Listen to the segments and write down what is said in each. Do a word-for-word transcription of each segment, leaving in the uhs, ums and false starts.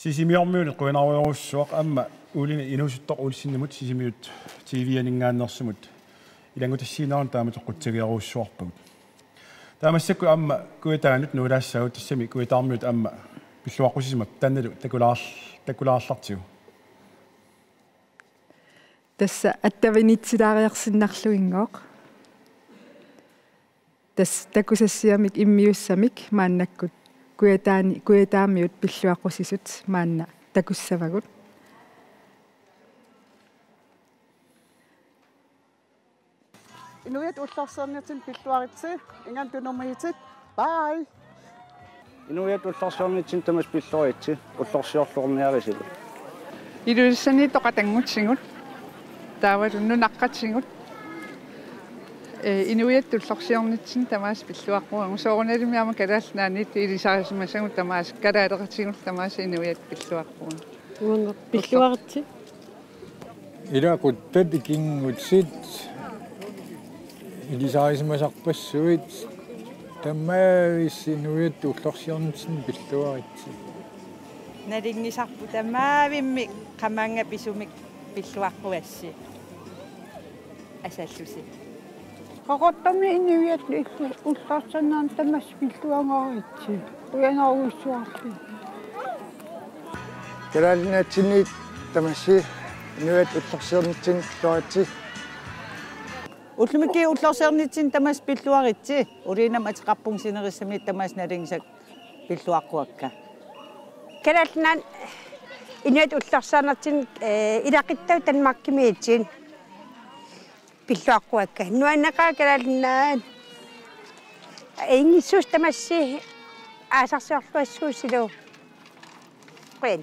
Sisimiormiunit qujanarujorujussuaq, aamma Uulini Inuusuttoq Olsenimut Sisimiut T V-aninngaanneersumut ilanngutassiinnarluta taamatut qutsavigerujussuarpagut. Taava massakkut aamma Kujataanut nuulaassaagut, tassami Kujataarmiut aamma pilluaqqusisumik taannalu takulaar-, takulaarlartigu. Tassa attavigitsilaariarsinnarluinngooq. Tassa takusassiamik immiussamik maannakkut Kujataani-, Kujataarmiut pilluaqqusisut maanna takussavagut. Inuiattut ullorsiornitsinni pilluaritsi, ingammik tunumiitit. Bye. Inuiattut ullorsiornitsinni tamassi pilluaritsi, ullorsiorluarniarisilu. Ilulissaniittoq qatanngutsigu, taavalu nunaqqatigut. Ee, inuiattut ullorsiornitsinni tamaasa pilluaqquagut. Soorunalimi aamma Kalaallit Nunaanniittut ilisarisimasagut tamaasa, kalaaleqatigut tamaasa inuiattut pilluaqquagut. Uanga pilluaritsi. Ilaquttat ikinngutit ilisarisimasarpassuit tamaavissi inuiattut ullorsiornitsinni pilluaritsi. Nalunngisarput tamaavimmik qamannga pisumik pilluaqquassi. Asallusi. Qaqortumi inuiattut ullorsiornitsinni tamassi pilluaqqussi. Qujanarujussuarput. Kalaallit Nunaanni tamassi inuiattut ullorsiornitsinni pilluaritsi. Ullumikkut ullorsiornitsinni tamassi pilluaritsi. Uliinam ateqarpunga sinerissami tamassi nalunngisakka pilluaqquakka. Kalaallit Nunaanni inuiattut ullorsiornitsinni, ee, ilaquttap Danmarkimiittunik pilluaqquakka. Nuanneqaaq Kalaallit Nunaanni. Inngissut tamassi aasarsiorluassuusilu. Qujan.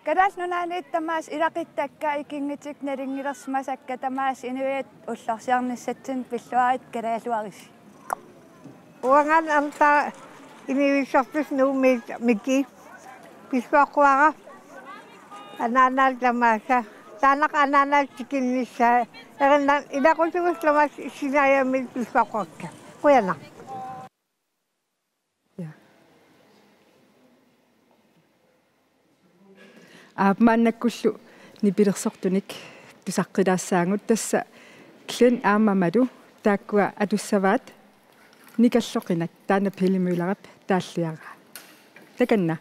Kalaallit Nunaanniit tamaasa ilaquttakka ikinngutikka nalunngilersimasakka tamaasa inuiattut ullorsiornissatsinni pilluaritsi, kalaaluaritsi. Uangaana aamma taava inuusuttorpassuit Nuummiit Miki pilluaqquara anaanaalu tamaasa. Taanna anaanaalu tikinnissaa. Erinna ilaqutugut tamaasa Sinajamiit pilluaqquakka. Qujanaq. Ja. Aap, maannakkullu nipilersortunik tusaqqilaassaagut, tassa Glenn aamma Malu taakkua atussavaat Nikalloqinak, taanna Pelle Møllerip taalliaraa. Takanna.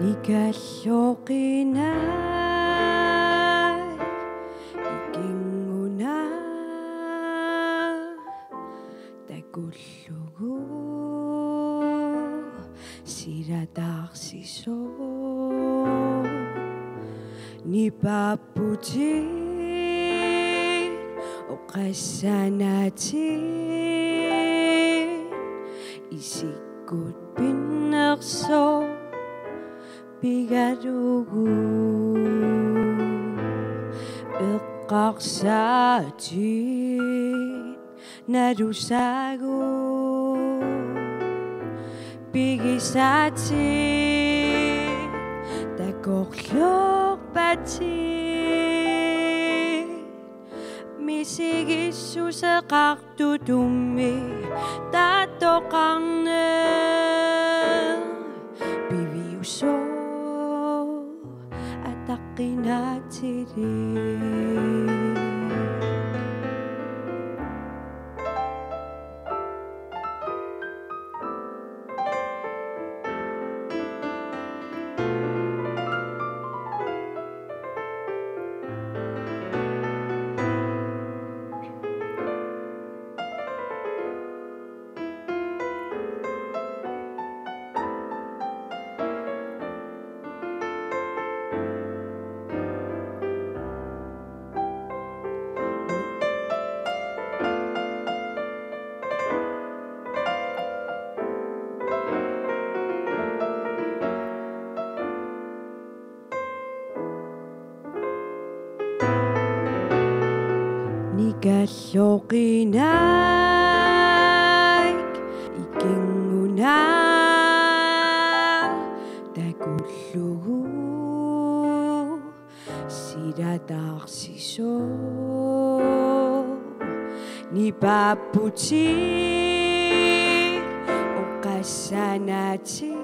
Nikalloqinak ikinngunaq takullugu silataarsisoq. Nipaapput oqassanatik isikkut pinnersoq pigalugu eqqarsaatit nalusaagut pigisaatit takorloorpatit misigissuseqartutut taatoqarneq piviusoq ataqqinaatilik. Kalloqinaak ikinnguna takullugu silatarsisoq. Nipaapputit oqassanatik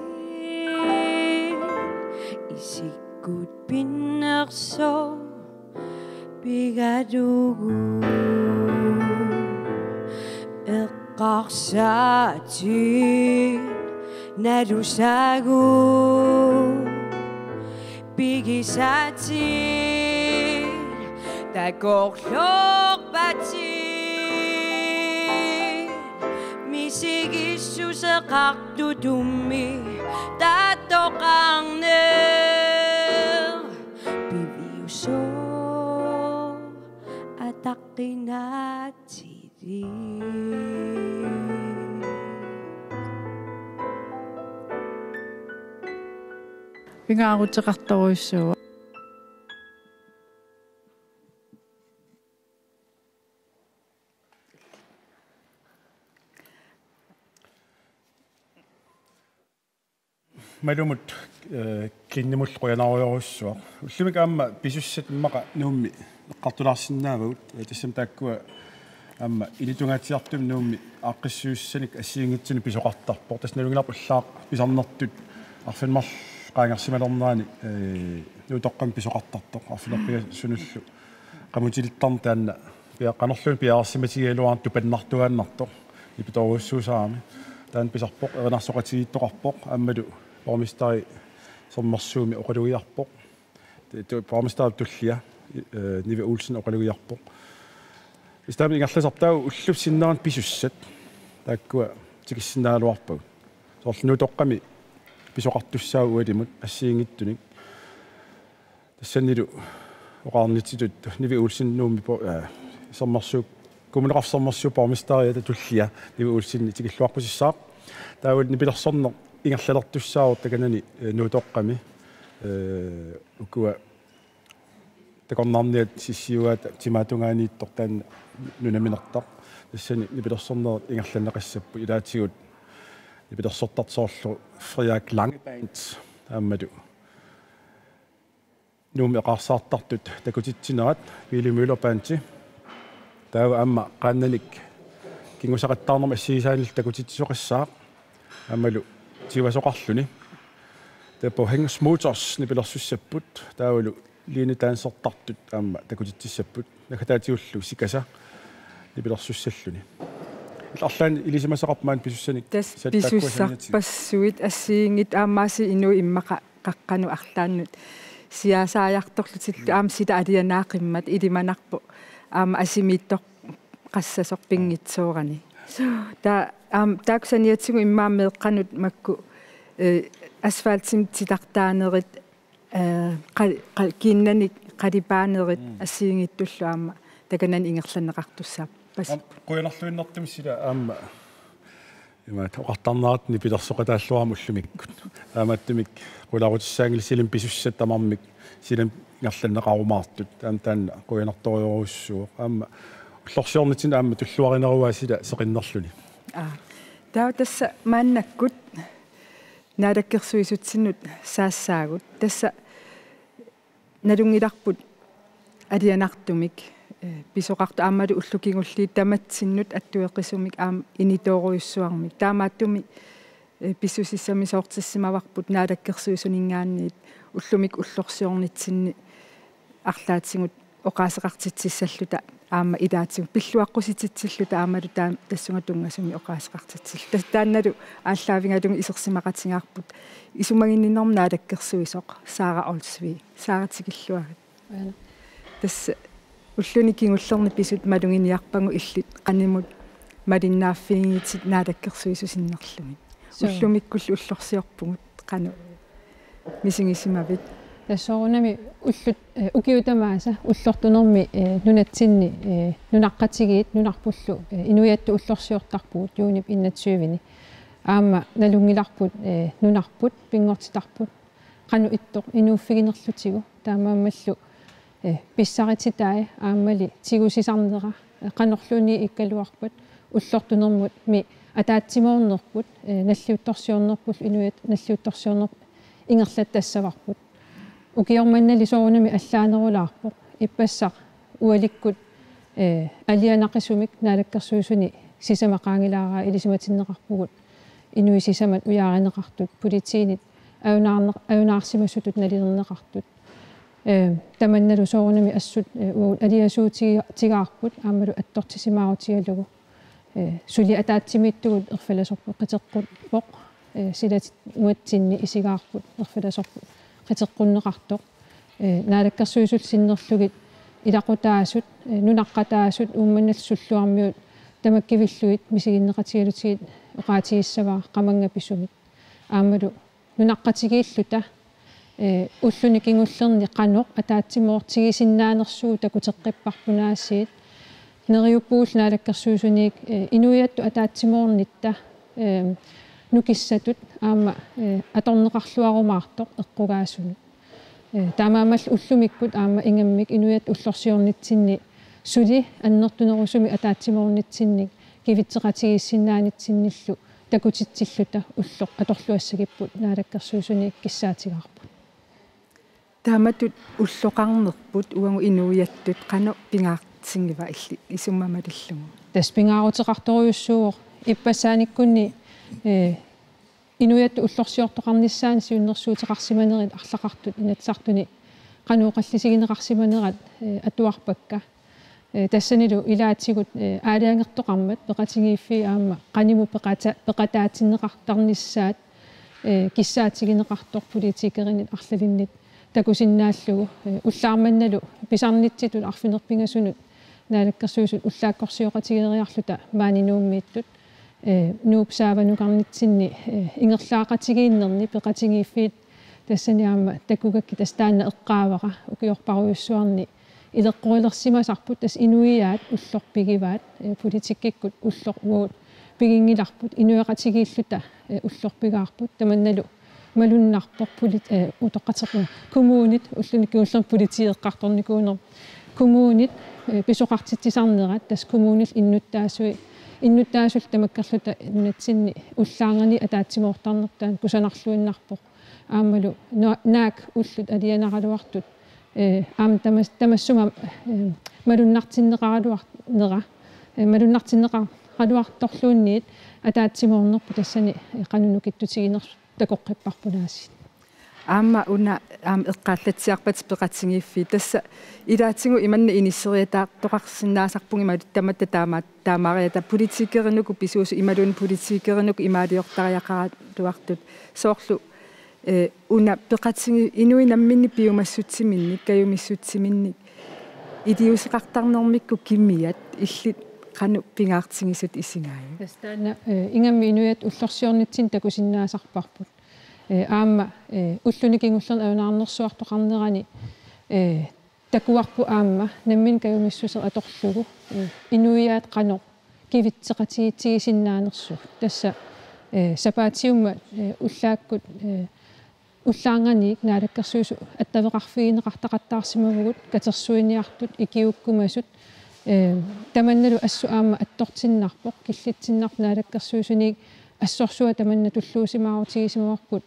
isikkut pinnersoq pigalugu. Eqqarsaatit nalusaagut pigisaatit takorloorpatit misigissuseqartutut taattoqarneq piviusoq ataqqinaatsivik. Pingaaruteqartorujussuuvoq. Malumut, eh, Kinnimullu qujanarujorujussuaq. Ullumikkut aamma pisussat immaqa Nuummi eqqartulaarsinnaavagut. Eh, tassami taakkua aamma ilitungaatsiartumik Nuummi aaqqissuussanik assigiinngitsunik pisoqartarpoq. Tassa nalunngilarput ullaaq pisarnertut arfineq-marluk qaangersimalernerani, eh, Nuutoqqami pisoqartartoq. Arfineq-pingasunullu qamutilittarneq taanna pia-, qanorluunniit piareersimatigigaluarlugu tupannartuaannartoq nipitorujussuusarami. Taanna pisarpoq, erinarsoqatigiittoqarpoq, aammalu borgmesteri Sermersuumi oqalugiarpoq. Te-, tu-, borgmesterip tullia, eh, Nivi Olsen oqalugiarpoq. Tassa taama ingerlasarput taava ullut sinnerani pisussat taakkua tikissinnaagaluarpagut. Soorlu Nuutoqqami pisoqartussaavoq ualimut assigiinngitsunik. Tassanilu oqarnitsitut Nivi Olsen Nuummi po-, eh, Sermersuup, Kommuneqarfik Sermersuup borgmesteriata tullia Nivi Olsen tikilluaqqusissaaq. Taavalu nipilersorneq ingerlalertussaavoq takanani, eh, Nuutoqqami, eh, ukua takornarniat sissiugaat timaatungaaniittoq taanna nunaminertaq. Tassani nipilersorneq ingerlanneqassapput, ilaatigut nipilersortartut soorlu Frederik Lange Band aammalu Nuummi eqaarsaartartut takutitsinerat, Willy Møller Bandi. Taava aamma qaannanik kingusaqattaarnermut assigisaanillu takutitsisoqassaaq. Aammalu tiguasoqarluni. Taava Bohenge Motors nipilersussapput. Taavalu linedansertartut aamma takutitsissapput. Naggataatigullu Sikasa nipilersussalluni. Illit arlaannik ilisimasaqarpit maani pisussanik? Tassa sat taakkua saniatigut. Pisussarpassuit assigiinngitsut aammaasiit inuit immaqa qaqqanut arlaannut siaasaajartorlutillu aamma sila alianaaqimmat ilimanarpoq aamma asimiittoq qassasoq pinngitsoorani. Taava aamma taakku saniatigut immaqa meeqqanut makku, eh, asfaltimik titartaanerit, eh, qa-, qa-, kiinnanik qalipaanerit assigiinngitsullu aamma takanani ingerlanneqartussaappassaapput. Aamma qujanarluinnartumik sila aamma imaat oqartarnerat nipilersoqataalluarami ullumikkut. Taamaattumik qularutissaanngilaq, silami pisussat tamarmik silami ingerlanneqarumaartut. Taanna, taanna qujanartorujorujussuuvoq. Aamma ullorsiornitsinni aamma tulluarinerugaa sila seqinnerluni. Aa. Taava tassa maannakkut naalakkersuisutsinnut saassaagut. Tassa nalunngilarput alianartumik, eh, pisoqartoq aammalu ullut kingulliit tamatsinnut attueqisumik aamma initoorujussuarmik. Taamaattumik, eh, pissusissamisoortissimavarput naalakkersuisuninngaanniit ullumikkut ullorsiornitsinni arlaatigut oqaaseqartitsissalluta aamma ilaatigut pilluaqqusititsilluta aammalu taam-, tassunga tunngasumik oqaaseqartitsilluta. Tassa taannalu aallaavigalugu isersimaqatigaarput isumaginninnermut naalakkersuisoq Sara Olsvig. Sara, tikilluarit. Aana. Tassa ulluni kingullerni pisut maluginiarpagut illit qanimut malinnaaffigigitit naalakkersuisut sinnerlugit. Suu. Ullumikkullu ullorsiorpugut, qanoq misigisimavit? Tassa soorunami ullut, eh, ukiut tamaasa ullortunermi, eh, nunatsinni, eh, nunaqqatigiit nunarpullu, eh, inuiattut ullorsiortarpugut juunip enogtyvende. Aamma nalunngilarput, eh, nunarput pinngortitarput qanoq ittoq inuuffiginerlutigu, taamaammallu, eh, pissarititai aammali tigusisarnera Qanorluunniit ikkaluarpat ullortunermut mi ataatsimoornerput, eh, nalliuttorsiornerput, inuiaat nalliuttorsiornerput ingerlattassavarput. Ukioq mannali soorunami allaanerulaarpoq. Ippassaq ualikkut, eh, alianaqisumik naalakkersuisuni sisamat qaangilaaraa ilisimatinneqarpugut. Inuit sisamat ujaarineqartut, politiinit ajunaarneq-, ajunaarsimasutut nalilerneqartut. Eh, tamannalu soorunami assut, eh, uagut aliasuutigaarput aammalu attortisimaarutigalugu. Eh, suli ataatsimiittugut erfalasorput qiteqquppoq, eh, silatit nunatsinni isigaarput erfalasorput qiteqqunneqartoq. Eh, naalakkersuisullu sinnerlugit ilaqutaasut, eh, nunaqqataasut Uummannallu Sulluarmiut tamakkivillugit misiginneqatigalugit oqaatigissavara qamannga pisumik. Aammalu nunaqqatigiilluta, eh, ulluni kingullerni qanoq ataatsimoortigisinnaanersugut takuteqqipparput aasiit. Neriuppugullu naalakkersuisuniit, eh, inuiattut ataatsimoornitta, eh, nukissatut aamma, eh, atorneqarluarumaartoq eqqugaasunut. Eh, taamaammallu ullumikkut aamma ingammik inuiattut ullorsiornitsinni suli annertunerusumik ataatsimoornitsinnik kivitseqatigiissinnaanitsinnillu takutitsilluta ulloq atorluassagipput naalakkersuisuni kissaatigaarput. Taamatut ulloqarnerput uagut inuiattut qanoq pingaartinngiva illit isummammalillugu? Tassa pingaaruteqartorujussuuvoq ippassaanikkunni, eh, inuiattut ullorsiortoqarnissaannut siunnersuuteqarsimanerit arlaqartut Inatsisartuni qanoq oqallisigineqarsimanerat, eh, atuarpakka. Eh, tassanilu ilaatigut, eh, aalajangertoqarmat peqatigiiffiit aamma qanimut peqata-, peqataatinneqartarnissaat, eh, kissaatigineqartoq politikerinit arlalinnit takusinnaallugu, eh, ullaarmannalu pisarnitsitut arfineq-pingasunut naalakkersuisut ullaakkorsioqatigeeriarluta maani Nuummiittut, eh, Nuup saavanukarnitsinni, eh, ingerlaaqatigiinnerni peqatigiiffiit tassani aamma takugakkit tassa taanna eqqaavara ukiorparujussuarni ileqqorilersimasarput tassa inuiaat ulloq pigivaat, eh, politikkikkut ulloq uagut piginngilarput inuiaqatigiilluta, eh, ulloq pigaarput tamannalu malunnarpoq polit-, eh, utoqqatserpunga kommunit ulluni kingullerni politiit eqqartornikuunerat. Kommunit, eh, pisoqartitsisarnerat tassa kommunillu innuttaasui-, innuttaasullu tamakkerluta nunatsinni ullaarnganiit ataatsimoortarnertaat kusanarluinnarpoq. Aammalu na-, naak ullut alianaraluartut, eh, aamma tamas-, tamassuma, eh, malunnartinneqaraluar-, nera, eh, malunnartinneqaraluartorluunniit ataatsimoornerput tassani, eh, qanoq nukittutiginersoq takoqqipparput aasiit. Aamma una, aamma eqqaallatsiarpat peqatigiiffiit. Tassa ilaatigut imanna inisseriataartoqarsinnaasarpugut imaluunniit tamatta taama-, taamaariarluta politikerinukut pisuusut imaluunniit politikerinukut imaaliortariaqaraluartut. Soorlu, eh, una peqatigi-, inuit namminneq piumassutsiminnik, kajumissutsiminnik iliuuseqartarnermikkut kimiat illit qanoq pingaartigisutut isigaajuk? Tassa taanna, eh, ingammik inuiattut ullorsiornitsinni takusinnaasarparput. Eh, aamma, eh, ulluni kingullerni ajunaarnersuartoqarnerani, eh, takuarput aamma nammineq kajumissuseq atorlugu, eh, inuiaat qanoq kivitseqatigiitsigisinnaanersugut. Tassa, eh, sapaatiummat, eh, ullaakkut, eh, ullaarnganiit naalakkersuisut attaveqarfigineqartaqattaarsimavugut katersuiniartut ikiuukkumasut, eh, tamannalu assut aamma attortinnarpoq, killitsinnarpoq naalakkersuisuniit assorsuaq tamanna tulluusimaarutigisimavoq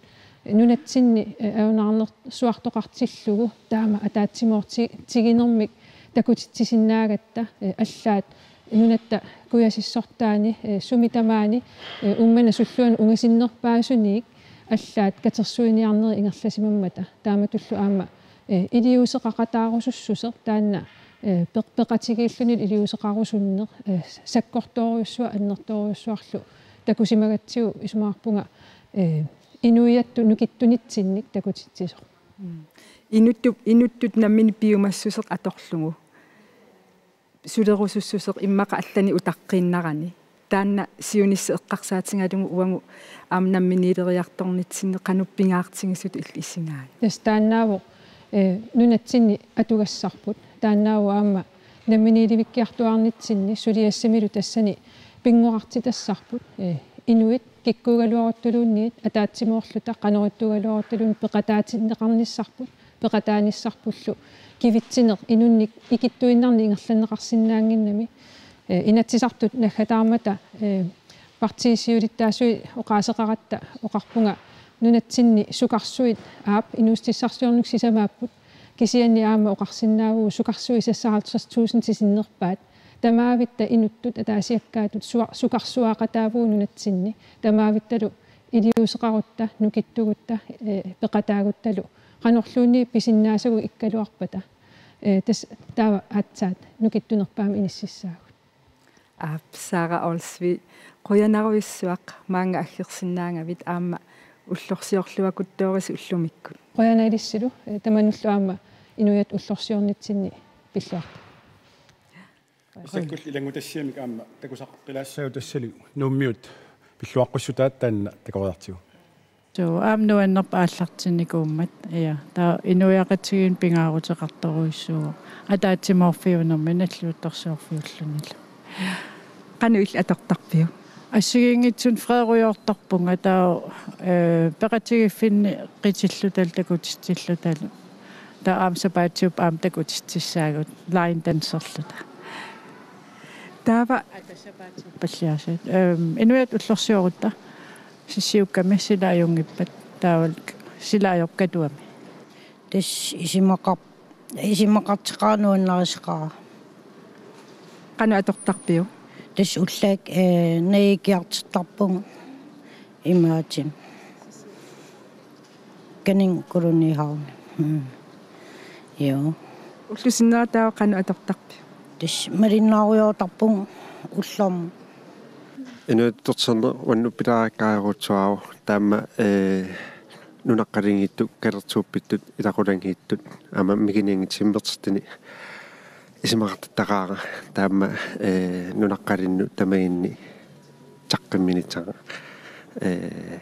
nunatsinni, eh, ajunaarnersuartoqartillugu taama ataatsimoorti-, tiginermik takutitsisinnaagatta, eh, allaat nunatta kujasissortaani, eh, sumi tamaani, eh, Uummannap sulluanut ungasinnerpaasuniit allaat katersuiniarnerit ingerlasimammata. Taamatullu aamma, eh, iliuuseqaqataarusussuseq taanna, eh, peq-, peqatigiilluni iliuuseqarusunneq, eh, sakkortoorujussuaq annertoorujussuarlu takusimagatsigu isumaqarpunga, eh, inuiattut nukittunitsinnik takutitsisoq. Mm. Inuttut, inuttut nammineq piumassuseq atorlugu sulerusussuseq immaqa allanik utaqqiinnarani. Taanna siunissaq eqqarsaatigalugu uagut aamma namminiileriartornitsinni qanoq pingaartigisutut illit isigaajuk? Tassa taannaavoq, eh, nunatsinni atugassarput. Taannaavoq aamma namminiilivikkiartuaarnitsinni suliassamilu tassani pinngorartitassarput, eh, inuit kikkuugaluaruttaluunniit ataatsimoorluta qanoq ittuugaluaruttaluunniit peqataatinneqarnissarput, peqataanissarpullu kivitsineq inunnik ikittuinnarnik ingerlanneqarsinnaannginnami. Eh, Inatsisartut naggataarmata, eh, partiit siulittaasuat oqaaseqaratta oqarpunga nunatsinni sukarsuit aap inuussutissarsiornermik sisamaapput, kisianni aamma oqarsinnaavugut sukarsuit seksoghalvtreds tusind sinnerpaat. Tamaavitta inuttut ataasiakkaatut sua-, sukarsuaqataavugut nunatsinni. Tamaavittalu iliuuseqarutta, nukittugutta, eh, peqataaguttalu qanorluunniit pisinnaasagut ikkaluarpata. Eh, tassa taava aatsaat nukittunerpaamik inississaagut. Aap, Sara Olsvig, qujanarujussuaq maanga aggersinnaagavit aamma ullorsiorluakuttoorisi ullumikkut. Qujanaq ilissilu, eh, tamanullu aamma inuiattut ullorsiornitsinni pilluartut. Massakkut ilanngutassiamik aamma takusaqqilaassaaq tassalu Nuummiut pilluaqqussutaat taanna takoriartigu. Suu, aamma nuannerpoq aallartinnikuummat. Ja, taava inuiaqatigiinni pingaaruteqartorujussuuvoq. Ataatsimoorfiunermi nalliuttorsiorfiullunilu. Qanoq illit atortarpiuk? Assigiinngitsunik freerujoortarpunga taava, eh, peqatigiiffinni qitillutalu takutitsillutalu. Taava aamma sapaatiuppat aamma takutitsissaagut line dancerluta. Taava. Ata sapaatiuppat palliaasat. Ehm, inuiattut ullorsiorutta. Sissiukkami sila ajunngippat taavalu sila ajoqaaq Katuami. Tassa isumaqar-, isumaqarteqaara nuannarisoqaara. Qanoq atortarpiuk? Tassa ullaakkut, eh, najuukiartortarpugut imaatima. Canning Kolonihaveni. Mm. Joo. Ullup sinnera taava qanoq atortarpiuk? Tassa malinnaarujoortarpugut ullormut. Inuit ullorsiorneq uannut pilaariikkaarutsuararpoq taama, eh, nunaqqalingiittut, kalertuuppittut, ilaqutanngiittut, aamma Mikinianngitsut timmertortini isumaqartitaqaara taama, eh, nunaqqalinnut tamaginni saqqummiunnissaa, eh,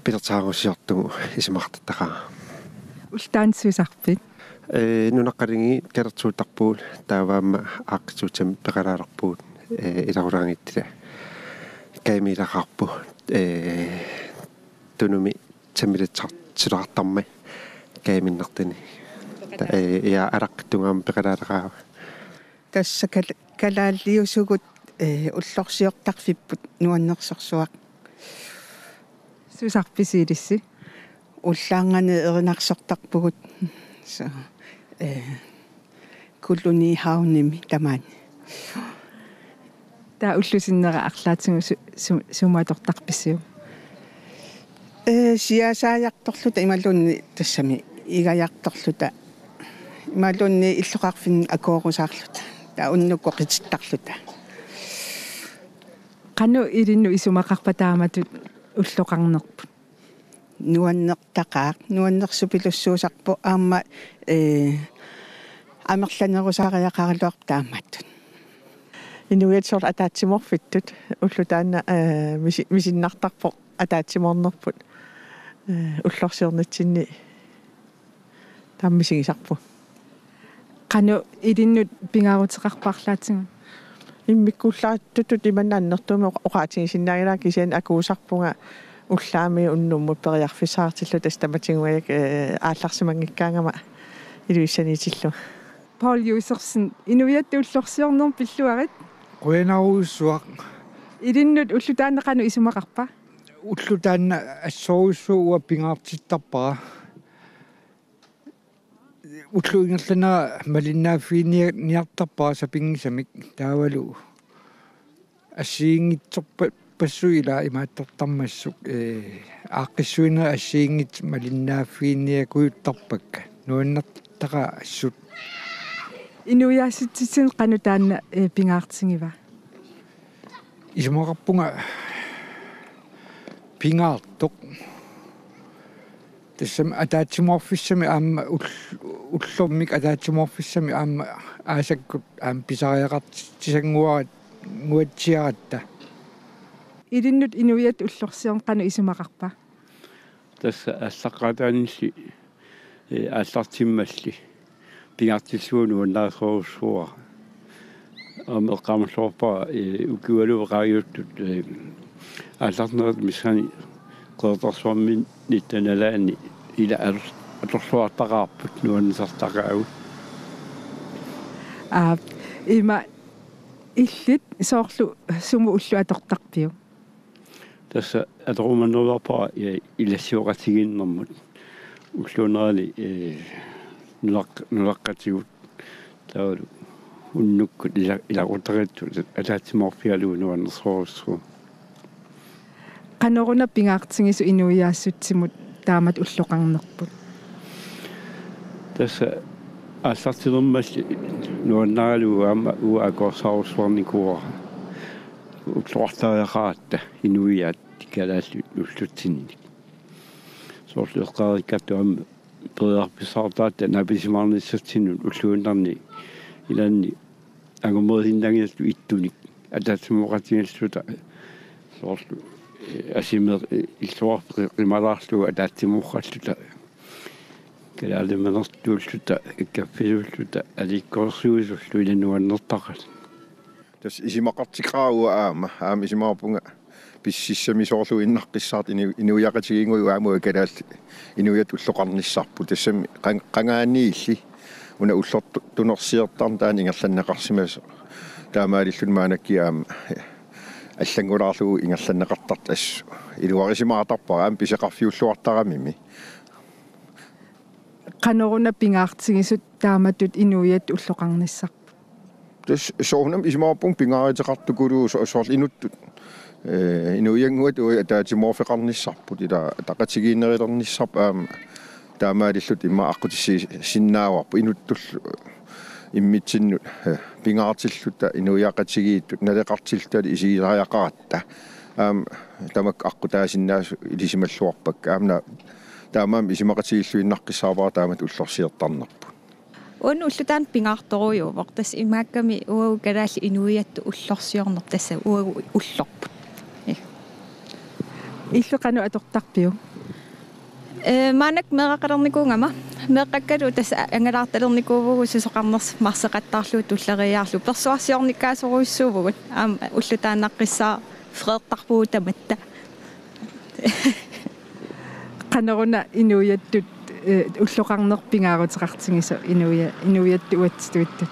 pilersaarujussuartigut isumaqartitaqaara. Ullut taanna sulisarpit? Eh, nunaqqalingiit kalertuuttarpugut taava aamma aaqqissuussamik peqalaalerpugut, eh, ilaqutanngiitsut. Kajumilaarpugut, eh, Tunumi sammilaartar-, -sulaartarmat kajuminnartuni. Ta-, eh, ja alaqqittungaam peqalaalerpagut. Tassa kal-, kalaalliusugut, eh, ullorsiortarfipput nuannersorsuaq. Sulisarpisi ilissi? Ullaarnani erinarsortarpugut. So, eh, Kolonihavenimi tamaani. Taava ullup sinnera arlaatigut su-, su-, sumut atortarpisiuk? Eh, siaasaajartorluta imaluunniit tassami igajartorluta. Imaluunniit illoqarfinni akuerusaarluta. Taava unnukkut qitittarluta. Qanoq ilinnut isumaqarpa taamatut ulloqarnerput? Nuannertaqaaq, nuannersupilussuusarpoq aamma, eh, amerlanerusariaqaraluarpoq taamatut. Inuiattut soorlu ataatsimoorfittut ulloq taanna, eh, misi-, misinnartarpoq ataatsimoornerput, eh, ullorsiornitsinni taama misigisarput. Qanoq ilinnut pingaaruteqarpa arlaatigut? Immikkuullaartutut imanna annertuumik oqa-, oqaatigisinnaanngilara kisianni akuusarpunga ullaami unnummut periarfissaqartillugu tassa tamatigut, eh, aallarsimanngikkaangama Ilussaniitillu. Poul Josefsen, inuiattut ullorsiornermut pilluarit. Qujanarujussuaq. Ilinnut ulloq taanna qanoq isumaqarpa? Ulloq taanna assorujussuaq uanga pingaartittarpara. Ullup ingerlanera malinnaaffiginiartarpara sapinngisamik taavalu assigiinngitsorpassuit ila imaattortarmassuk, eh, aaqqissuinerit assigiinngitsut malinnaaffigineqartarpakka nuannertaqaaq assut. Inuiaasitsissinni qanoq taanna, eh, pingaartigiva? Isumaqarpunga pingaartoq. Tassami ataatsimoorfissamik aamma ull-, ullormik ataatsimoorfissamik aamma aasakkut aamma pisariaqartitsisannguatsiaratta. Ilinnut inuiattut ullorsiorneq qanoq isumaqarpa? Tassa aallaqqaataaniilli, eh, aallartimmalli pingaartillugu nuannarisorujussuuara. Aamma eqqaamalluarpara, eh, ukiualuit qaangiuttut, eh, aallarnerata missaani Qeqertarsuarmiittut nalaanni ila ator-, atorluartaqaarput nuannisartaqaagut. Aap, Ima illit soorlu sumut ullut atortarpiuk? Tassa atorumannerpaaq ilassivoqatigiinnermut ulluunerani nulaq-, nunaqqatigut taavalu unnukkut ila-, ilaqutariittut ataatsimoorfigalugu nuannersorujussuuvoq. Qanoruna pingaartigisoq inuiaassutsimut taamatut ulloqarnerput? Tassa aallartilermalli nuannaralugu aamma uanga akuersaarussuarnikuuara ulloqartariaqaratta inuiaat kalaallit ullutsinninik. Soorlu eqqaariikkartoq aamma periarfissaqartaratta naapisimaarnissatsinnut ulluinnarni ilaanni angumerisinnaannginnatut ittunik ataatsimooqatigiilluta soorlu asime illuarfik qimalaarlugu ataatsimooqqalluta kalaalimanertuulluta ikkaffisuulluta aliikkorsuisullu ila nuannertaqaat. Tassa isumaqartikeqaara uanga aamma, aamma isumaqarpunga pissusissamisoorluinnaqqissaartut inu-, inuiaqatigiinngui aamma kalaallit inuiattut ulloqarnissarput. Tassami qan-, qangaaniilli una ullortunersiortarneq taanna ingerlanneqarsimasoq. Taamaalilluni maannakkut aamma allanngulaarlugu ingerlanneqartartoq assut iluarisimaartarpara aamma pisoqarfiulluartaramimi. Qanoruna pingaartigisoq taamatut inuiattut ulloqarnissarput? Tassa soorunami isumaqarpunga pingaaruteqartukuluusoq so-, soorlu inuttut, eh, inuiannguattut uagut ataatsimoorfeqarnissarput ila ataqatigiinnerulernissarput aamma taamaalilluta immaqa aqqutissiissinnaavarput inuttullu immitsinnut, eh, pingaartilluta inuiaqatigiittut naleqartilluta isigisariaqaratta. Aamma tamakku aqqutaasinnaasut ilisimalluarpakka. Aamma taamaammat isumaqatigiilluinnaqqissaarpara taamatut ullorsiortarnerput. Uannut ulloq taanna pingaartorujuuvoq. Tassa imaakkami uagut kalaallit inuiattut ullorsiorneq tassa uagut ullorput. Ee. Illit qanoq atortarpiuk? Ee, maannakkut meeraqalernikuugama. Meeqqakkalu tassa angalaartalernikuuvugut susoqarnersoq marseqattaarlugu tulleriiaarlugu. Persuarsiornikkaasorujussuuvugut. Aamma ulloq taannaqqissaaq freertarpugut tamatta. Qanoruna inuiattut, eh, ulloqarneq pingaaruteqartigisoq inuia-, inuiattut uatsituittut?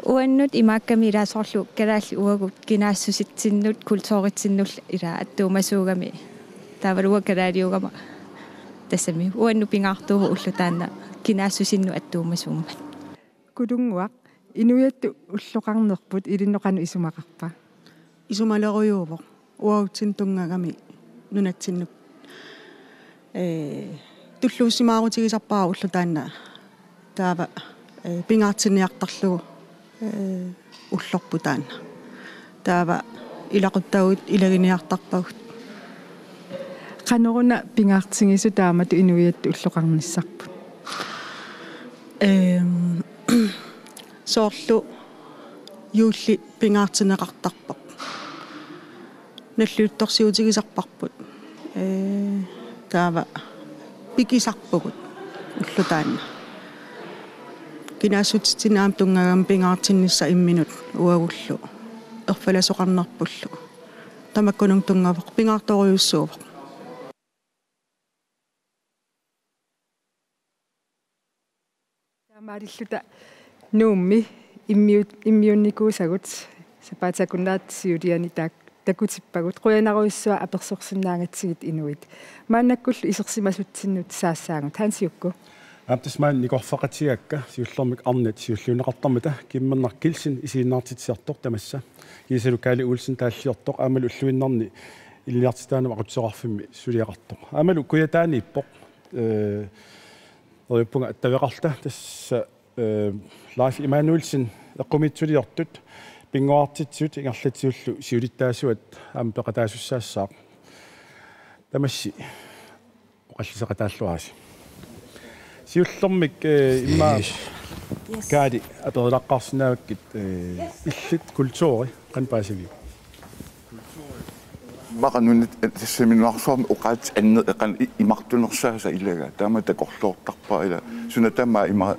Uannut imaakkami ilaa soorlu kalaallit uagut kinaassusitsinnut, kulturitsinnullu ilaa attuumasuugami. Taavalu uanga kalaaliugama. Tassami uannut pingaartuuvoq ulloq taanna kinaassusinnut attuumasuummat. Kulunnguaq, inuiattut ulloqarnerput ilinnut qanoq isumaqarpa? Isumalerujuuvoq. Uagutsinnut tunngagami nunatsinnut. Ee, tulluussimaarutigisarpara ulloq taanna. Taava, ee, pingaartinniartarlugu, ee, ullorput taanna. Taava ilaquttagut ilaginiartarpagut. Qanoruna pingaartigisoq taamatut inuiattut ulloqarnissarput? Ehm, soorlu juulli pingaartinneqartarpoq. Nalliuttorsiutigisarparput. Ee, taava pikisarpugut ulloq taanna. Kinaassutitsinni aamma tunngagami pingaartinnissaq imminut uagullu. Erfalasoqarnerpullu. Tamakkununnga tunngavoq pingaartorujussuuvoq. Taamaalilluta Nuummi immiut-, immiunnikuusagut sapaatip akunnerata siuliani taak-, takutippagut. Qujanarujussuaq apersorsinnaagatsigit inuit. Maannakkullu isersimasutsinnut saassaagut. Hansi Jukku. Aamma tassa maani nikorfaqatigaakka siullermik arnat siulliunneqartarmata Kimmernaq Kielsen isiginnaartitsisartoq tamassa. Kiisalu Kaali Olsen taalliortoq aammalu ulluinnarni ilinniartitaanermut aqutsisoqarfimmi suliaqartoq. Aammalu Kujataaniippoq. Ee, neriuppunga attaveqarluta tassa, ee, Leif Emanuelsen eqqumiitsuliortut pinnguartitsisut ingerlatsisullu siulittaasuat aamma peqataasussaassaaq. Tamassi oqalliseqataalluarisi. Siullermik, ee, immaqa Yes. Kaali aperilaqqaarsinnaavakkit, ee, illit kulturi qanoq paasiviuk? Maqa nunat, eh, tassami nunarsuarmi oqaatsit anner-, eqan i-, imartunersaasa ilagaa. Taama takorloortarpara ila. Suna tamaat ima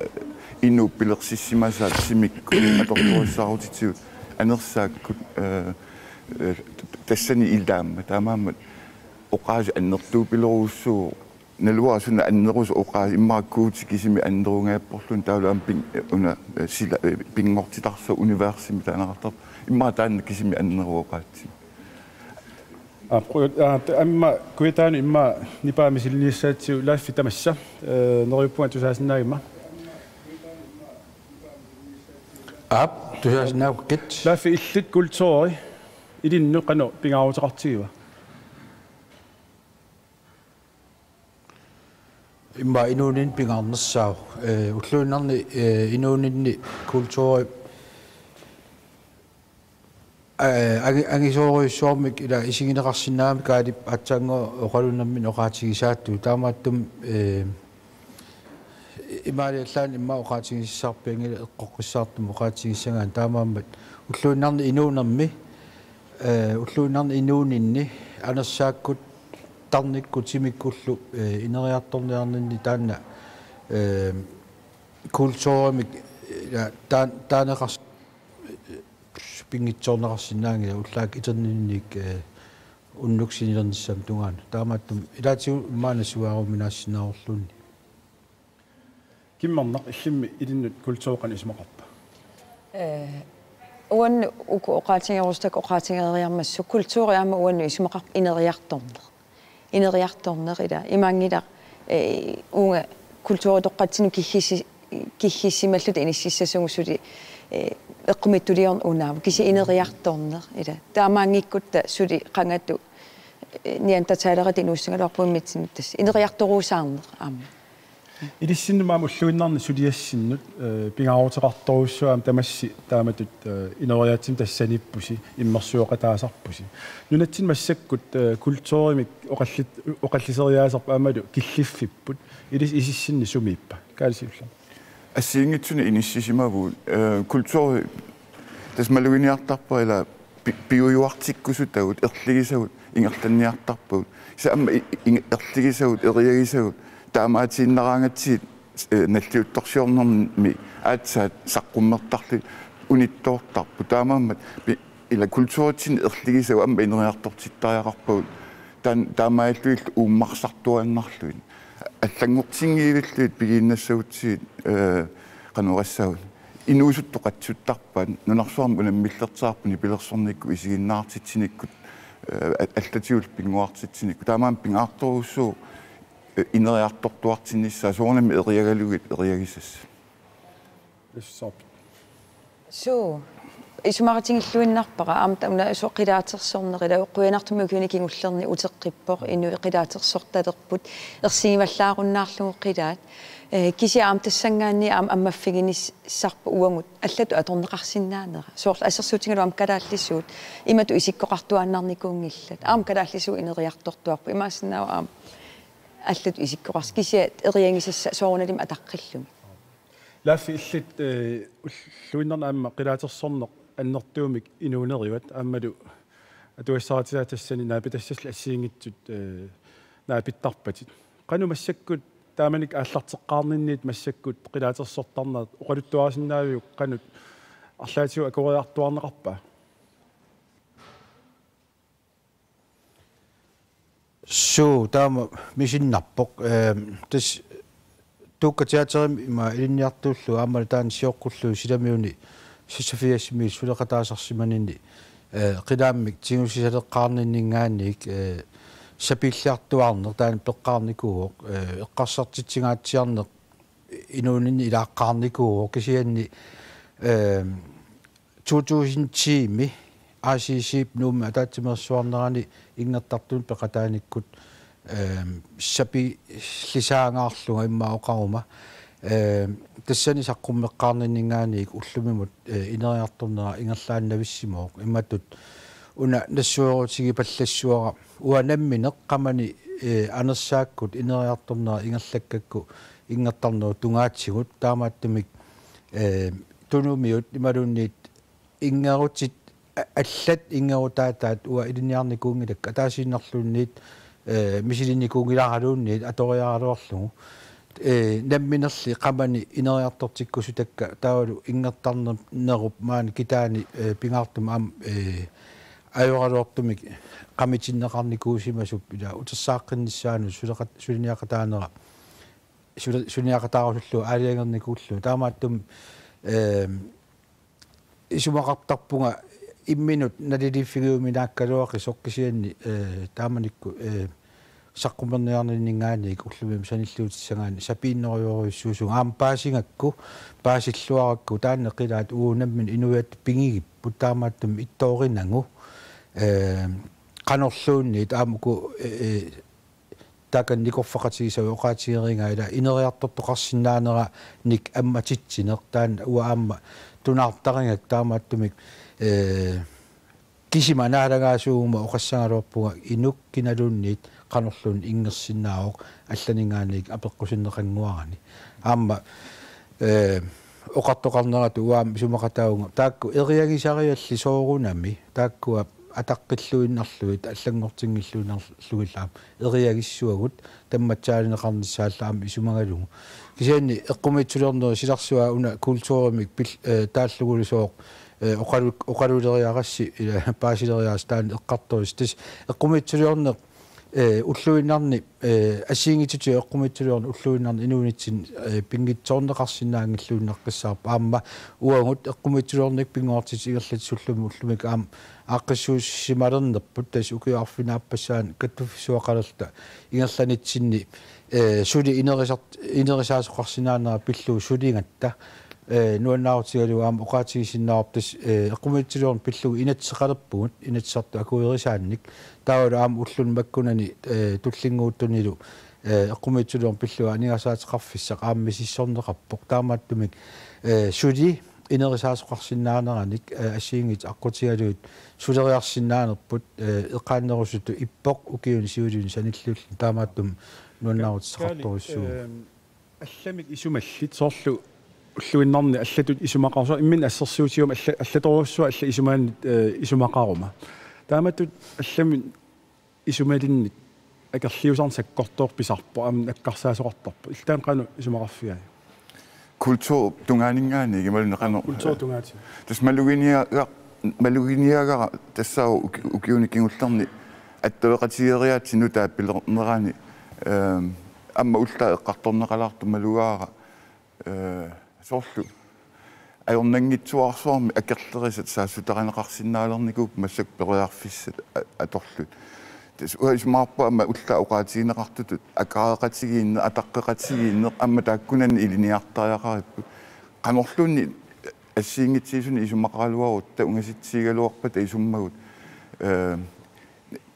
inuup pilersissimasaat simikkut atortorissaarutitigut anersaakkut, eh, eh, tassani ilaammat. Taamaammat oqaasii annertuupilorujussuuvoq. naluara suna annerusoq oqaasii, immaqa Guuti kisimi annerungajapporluunniit, taavalu aamma ping-, una, eh, sila, eh, pinngortitarsuaq, universimi taaneqartarpoq, immaqa taanna kisimi annerusoq oqaatsit. Aa, qu-, aa, t-, aamma Kujataani immaqa nipaa misiliinissaatsigut, Laaffi, tamassa, eh, neriuppunga tusaasinnaagimma. Aap, tusaasinnaagukkit. Laaffi, illit kulturi ilinnut qanoq pingaaruteqartigiva? Immaqa inuuninni pingaarnersaavoq. Eh, ulluinnarni, eh, inuuninni kulturi, eh, angi-, angisoorujussuarmik ila isigineqarsinnaagamik, Kaalip aatsaannguaq oqalunnermini oqaatigisaattugut. Taamaattumik, eh, imaaliallaannaq immaqa oqaatigisassarpianngilaq eqqoqqissaartumik oqaatigissagaanni, taamaammat ulluinnarni inuunermi, eh, ulluinnarni inuuninni anersaakkut, tarnikkut timikkullu, eh, ineriartorniarninni taanna, eh, kulturimik, eh, taan-, taaneqars-, pinngitsoorneqarsinnaanngilaq, ullaakkut iterninniit, eh, unnuk sinilernissamut tungaanut. Taamaattumik ilaatigut immaqa nassuiaaruminaassinnaavorluunniit. Kimmarnaq, illimmi ilinnut kulturi qanoq isumaqarpa? Eh, uannut uku oqaatigerusutakka oqaatigereeriarmassuk, kulturi aamma uannut isumaqarpoq ineriartorneq. Ineriartorneq ila imaanngilaq, eh, uunga kulturitoqqatsinnut killissi-, killissimalluta inississasunut suli, eh, eqqumiitsuliorneq unaavoq, kisianni ineriartorneq ila. Taamaanngikkutta suli qangatut, eh, neandertalerit inuussagaluarput immitsinnut, tassa ineriartoruusaarneq aamma. Ilissinnut aamma ulluinnarni suliassinnut, eh, pingaaruteqartorujussuaq aamma tamassi taamatut, eh, ineriaatsimik tassaniippusi, immersueqataasarpusi. Nunatsinni massakkut, eh, kulturimik oqallit-, oqalliseriaasarpoq aammalu killiffipput. Ilissi isissinni sumiippa? Kaali, siullermik. Assigiinngitsunik inissisimavugut, eh, kulturi tassa maluginiartarpara ila pi-, piujuartikkusutagut, erligisagut ingerlanniartarpagut. Kisianni aamma i-, i-, inge-, erligisagut, eriagisagut, taamaatiinnaraangatsigit, eh, nalliuttorsiornermi aatsaat saqqummertarlugit unittoortarput. Taamaammat pi-, ila kulturitsinni erligisagut aamma ineriartortittariaqarpagut. Taan-, taamaalillugillu uummarsartuaannarlugit. Allanngortinngivillugit pigiinnassagutsigit, eh, qanoq oqassaanga. Inuusuttut qatsuttarpaat, nunarsuarmi unammillersaarput nipilersornikkut isiginnaartitsinikkut, eh, a-, allatigullu pinnguartitsinikkut. Taamaammat pingaartorujussuuvoq, eh, ineriartortuartinnissaa, soorunami eriagalugit eriagisassat. Illussaappit. Suu. Isumaqatigilluinnarpara aamma tamanna, soorlu qilaatersorneq ila, qujanartumik ukiuni kingullerni uteqqippoq, inuit qilaatersortalerput, ersigivallaarunnaarlugu qilaat. Eh, kisianni aamma tassanngaanniit aamma ammaffiginissarput uagut allatut atorneqarsinnaanera. Soorlu assersuutigalugu aamma kalaallisuut imatut isikkoqartuaannarnikuunngillat. Aamma kalaallisuut ineriartortuarput. Imaassinnaavoq aamma allatut isikkoqars-, kisianni eriagisassat soorunalimi ataqqillugit. Laaffi, illit, eh, ulluinnarni aamma qilaatersorneq annertuumik inuunerivat, aammalu atugassaraatitaa tassani naapitassasut assigiinngitsut, eh, naapittarpatit. Qanoq massakkut taamanikkut aallarteqqaarninniit massakkut qilaatersortarnerat oqaluttuarisinnaaviuk, qanoq arlaatigut akueriartuaarneqarpa? Suu, taama misinnarpoq. Ehm, tassa Tuukka Teaterimi ima ilinniartullugu aammalu taanna sioqqullugu silamiuni seksogfirsimi suleqataasarsimanini, eh, qilaammik tigusisaleqqaarninninngaanniit, eh, sapiilliartuaarneq taanna peqqaarnikuuvoq, eh, eqqarsartitsingaatsiarneq inuuninni ilaaqqaarnikuuvoq, kisianni, ehm, to tusind ti-mi A C C-p Nuummi ataatsimeersuarnerani inngertartunut peqataanikkut, ehm, sapillisaangaarlunga immaqa oqaruma, ehm, tassani saqqummikkaarninninngaanniit ullumimut, eh, ineriartornera ingerlaannavissimoq. Imatut una nassuerutigipallassuara, uanga nammineq qamani, eh, anersaakkut ineriartornera ingerlakkakku inngertarnerup tungaatigut, taamaattumik, eh, Tunumiut imaluunniit inngerutit a-, allat inngerutaataat uanga ilinniarnikuunngilakka, ataasiinnarluunniit, eh, misilinnikuunngilaaraluunniit atoriaraluarlugu. Eh, namminerli qamani ineriartortikkusutakka taavalu inngertarnerup maani kitaani, eh, pingaartumik aamma, eh, ajoraluartumik qamitinneqarnikuusimasup ila utersaaqqinnissaanut suleqat-, suliniaqataanera, sule-, suliniaqataarusullugu aalajangernikuullugu. Taamaattumik, ehm, isumaqartarpunga imminut naliliiffigiuminaakkaluaqisoq kisianni, eh, taamanikkut, eh, saqqummerniarninninngaanniit ullumi sanilliutissagaanni sapiinnerujorujussuusunga aamma paasigakku, paasilluarakku taanna qilaat uagut nammineq inuiattut pigigipput taamaattumik ittoorinagu, eh, qanorluunniit aamma uku, eh, eh, taakani nikorfaqatigisagut oqaatigeriigaat ila ineriartortoqarsinnaaneranik ammatitsineq taanna uanga aamma tunaartarigakku taamaattumik, eh, kisima naalagaasuuguma oqassagaluarpunga inuk kinaluunniit qanorluunniit inngersinnaavoq allaninngaanniit apeqqusinneqannguarani. Aamma, eh, oqartoqarneratut uanga aamma isumaqataavunga taakku eriagisariallit soorunami taakkua ataqqilluinnarlugit allanngortinngilluinnarlugillu aamma eriagissuagut tammatsaalineqarnissaallu aamma isumagalugu. Kisianni eqqumiitsuliornerit silarsuaa una kulturimik pil-, eh, taallugulu sooq, eh, oqalu-, oqaluleriarassi, eh, paasileriarassi taanna eqqartorisi. Tassa eqqumiitsuliorneq, eh, ulluinnarni, eh, assigiinngitsutigut eqqumiitsuliorneq ulluinnarni inuunitsinni, eh, pinngitsoorneqarsinnaanngilluinnaqqissaarpoq. Aamma uagut eqqumiitsuliorneq pinngortitaq ingerlatsisullumi ullumi aamma aaqqissuussimalernerput tassa ukiut arfineq-aappassaanni kattuffissuaqalerluta ingerlanitsinni, eh, suli inerisart-, inerisaasoqarsinnaanera pillugu suligatta, eh, nuannaarutigalugu aamma oqaatigisinnaavarput tassa, eh, eqqumiitsuliorneq pillugu inatsiseqalerpugut Inatsisartut akuerisaannik. Taavalu aamma ulluni makkunani, eh, tullinnguuttunilu, eh, eqqumiitsuliorneq pillugu aningaasaateqarfissaq aamma misissorneqarpoq. Taamaattumik, eh, suli inerisaasoqarsinnaaneranik, eh, assigiinngitsut aqqutigalugit suleriarsinnaanerput, eh, eqaannerusutut ippoq ukiuni siuliini sanilliulluni taamaattumik nuannaarutissaqartorujussuuvoq. Ehm, allamik isumallit soorlu ulluinnarni allatut isumaqarusua imminut assersuutigigama alla-, allatorujussuaq allat isumaanni, eh, isumaqaruma. Taamatut allamik isumalinnik akerliusarneq sakkortoorpoq pisarpoq aamma nakkarsaasoqartarpoq. Illit taanna qanoq isumaqarfigaat? Kultur tungaaninngaanniit imaluunniit qanoq? Kultur tungaatigut. Tassa maluginiaga-, maluginiagara tassaavoq uki-, ukiuni kingullerni attaveqatigeeriaatsip nutaap pilernerani, ehm, aamma ullaaq eqqartorneqalaartoq malugaara, eh, soorlu ajornanngitsuararsuarmik akerlerisat saassutarineqarsinnaalernikuupput massakkut periarfissat a-, atorlugit. Tassa uanga isumaqarpunga aamma ullaaq oqaatigineqartutut akaareqatigiinneq, ataqqeqatigiinneq aamma taakkunani ilinniartariaqaripput. Qanorluunniit assigiinngitsunik isumaqaraluarutta ungasitsigigaluarpata isummagut, eh,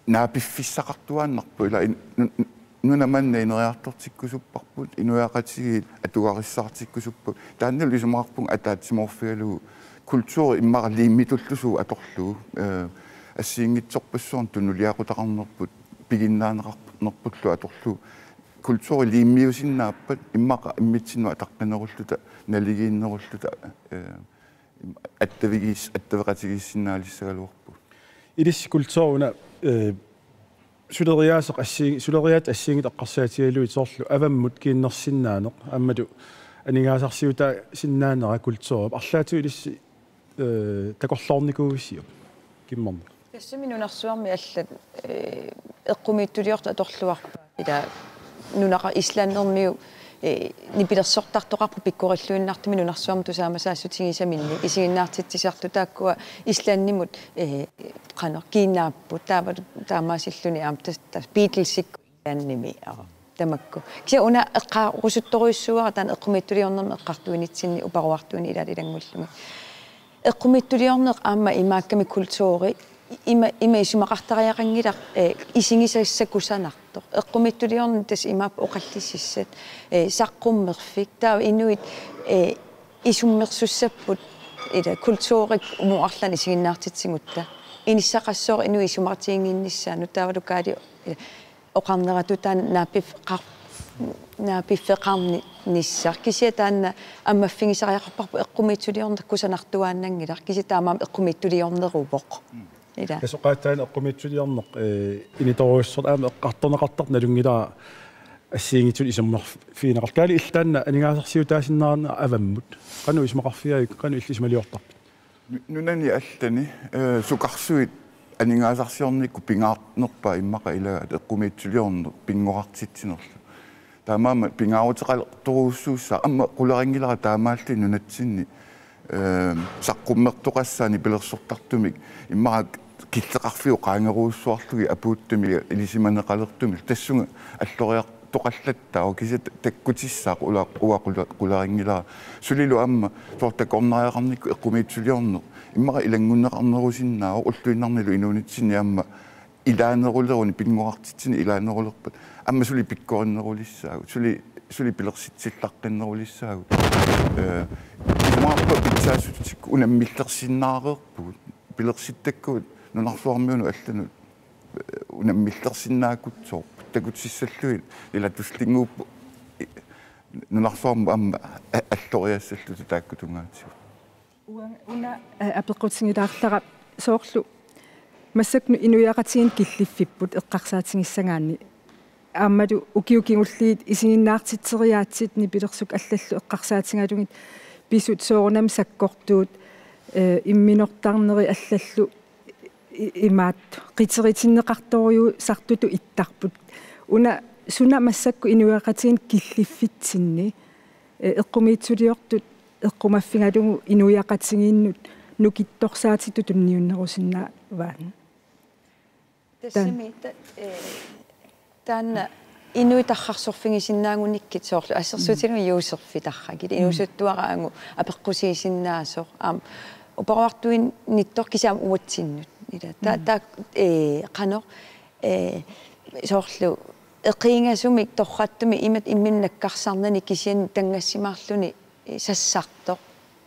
naapiffissaqartuaannarpoq ila in-, nu-, nu-, nuna manna ineriartortikkusupparput, inuiaqatigiit atugarissaartikkusuppagut. Taannalu isumaqarpunga ataatsimoorfigalugu kulturi immaqa liimmitullusuuvoq atorlugu, eh, assigiinngitsorpassuarnik tunuliaqutaqarnerput, piginnaaneqarnerpullu atorlugu. Kulturi liimmiusinnaappat immaqa immitsinnut ataqqinerulluta, naligiinnerulluta, eh, attavigiis-, attaveqatigiissinnaalissagaluarpugut. Ilissi kulturi una, eh, suleriaaseq assi-, suleriaatsip assigiinngitsup eqqarsaatigalugit soorlu avammut kiinnersinnaaneq aammalu aningaasarsiutaasinnaanera kulturip arlaatigut ilissi, eh, takorloornikuuisiuk? Kimmerneq. Tassami nunarsuarmi allat, eh, eqqumiitsuliortut atorluarpaat. Ila nunaqar-, Islandermiut, eh, nipilersortartoqarpoq pikkorilluinnartumik nunarsuarmi tusaamasaassutigisaminnik isiginnaartitsisartut taakkua Islandimut, eh, qanoq kiinnaapput taava taamaasilluni aamma tas-, tas-, Beatlesikkut Islandimi, aa, tamakku. Kisianni una eqqaarusuttorujussuuara taanna eqqumiitsuliornermi eqqartuinitsinni uparuartuini ilaat ilanngullugit. Eqqumiitsuliorneq aamma imaakkami kulturi ima, ima isumaqartariaqanngilaq, eh, isigisassat kusanartoq. Eqqumiitsuliorneq tassa imaappoq oqallississat, eh, saqqummerfik. Taava inuit, eh, isummersussapput ila kulturikkut umu arlaannik isiginnaartitsigutta. Inissaqassooq inuit isumaqatiginnginnissaannut taavalu kaali ila oqarneratut taanna naapif-, qar-, naapiffeqarnissaq. Kisianni taanna ammaffigisariaqarparput eqqumiitsuliorneq kusanartuaannanngilaq. Kisianni taamaammat eqqumiitsuliorneruvoq. Mm. Ila. Tassa oqaatsit taanna eqqumiitsuliorneq, eh, initorujussuartut aamma eqqartorneqartartut nalunngilara assigiinngitsunik isummerfigineqartut. Taavalu illit taanna aningaasarsiutaasinnaanera avammut. Qanoq isumaqarfigaajuk, qanoq illit isumaliortarpit? Nu-, nunani allani, eh, sukarsuit Aningaasarsiornikkut pingaarnerpaaq immaqa ilaat eqqumiitsuliorneq pinnguartitsinerlu. Taamaammat pingaaruteqalertorujussuussaaq aamma qularinngilara taamaalilluni nunatsinni, ehm, saqqummertoqassaani pilersortartumik immaqa killeqarfiup qaangerujussuarlugit apuuttumik ilisimaneqalertumik tassunga alloriartoqallattaaq kisianni takkutissaaq ula-, uanga qula-, qularinngilara. Sulilu aamma soorlu takornariaqarnikkut eqqumiitsuliorneq immaqa ilanngunneqarnerusinnaavoq ulluinnarnilu inuunitsinni aamma ilaaneruleruni pinnguartitsineq ilaanerulerpat aamma suli pikkorinnerulissaagut, suli, suli pilersitsillaqqinnerulissaagut. Eh, isumaqarpunga pitsaassutsikkut unammillersinnaareerpugut, pilersittakkagut nunarsuarmiunut allanut, eh, unammillersinnaakkutsoorput, takutissallugit ilaa tullinnguuppoq, eh, nunarsuarmut aamma a-, alloriassalluta taakku tungaatigut. Uanga una, eh, apeqqutigilaarlara soorlu massakkut inuiaqatigiinni killiffipput eqqarsaatigissagaanni. Aammalu ukiut kingulliit isiginnaartitseriaatsit nipilersukkut allallu eqqarsaatigalugit pisut soorunami sakkortuut, eh, imminortarneri allallu i-, imaattoq qiteritigineqartorujussuusartutut ittarput. Una suna massakkut inuiaqatigiinni killiffitsinni, eh, eqqumiitsuliortut eqqumaffigalugu inuiaqatigiinnut nukittorsaatitut tunniunnerusinnaavaat. Tassami ta-, eh, taanna inuit tarrarsorfigisinnaagunikkit soorlu assersuutigalugu juuserfitarrakit, mm, inuusuttuaraagu apeqqusiisinnaasoq aamma uparuartuinnittoq kisianni uatsinnut. Ila ta-, mm, ta-, eh, qanoq, eh, soorlu eqiigasumik torrattumik imatut imminut nakkarsarnani kisianni tanngassimaarluni sassartoq,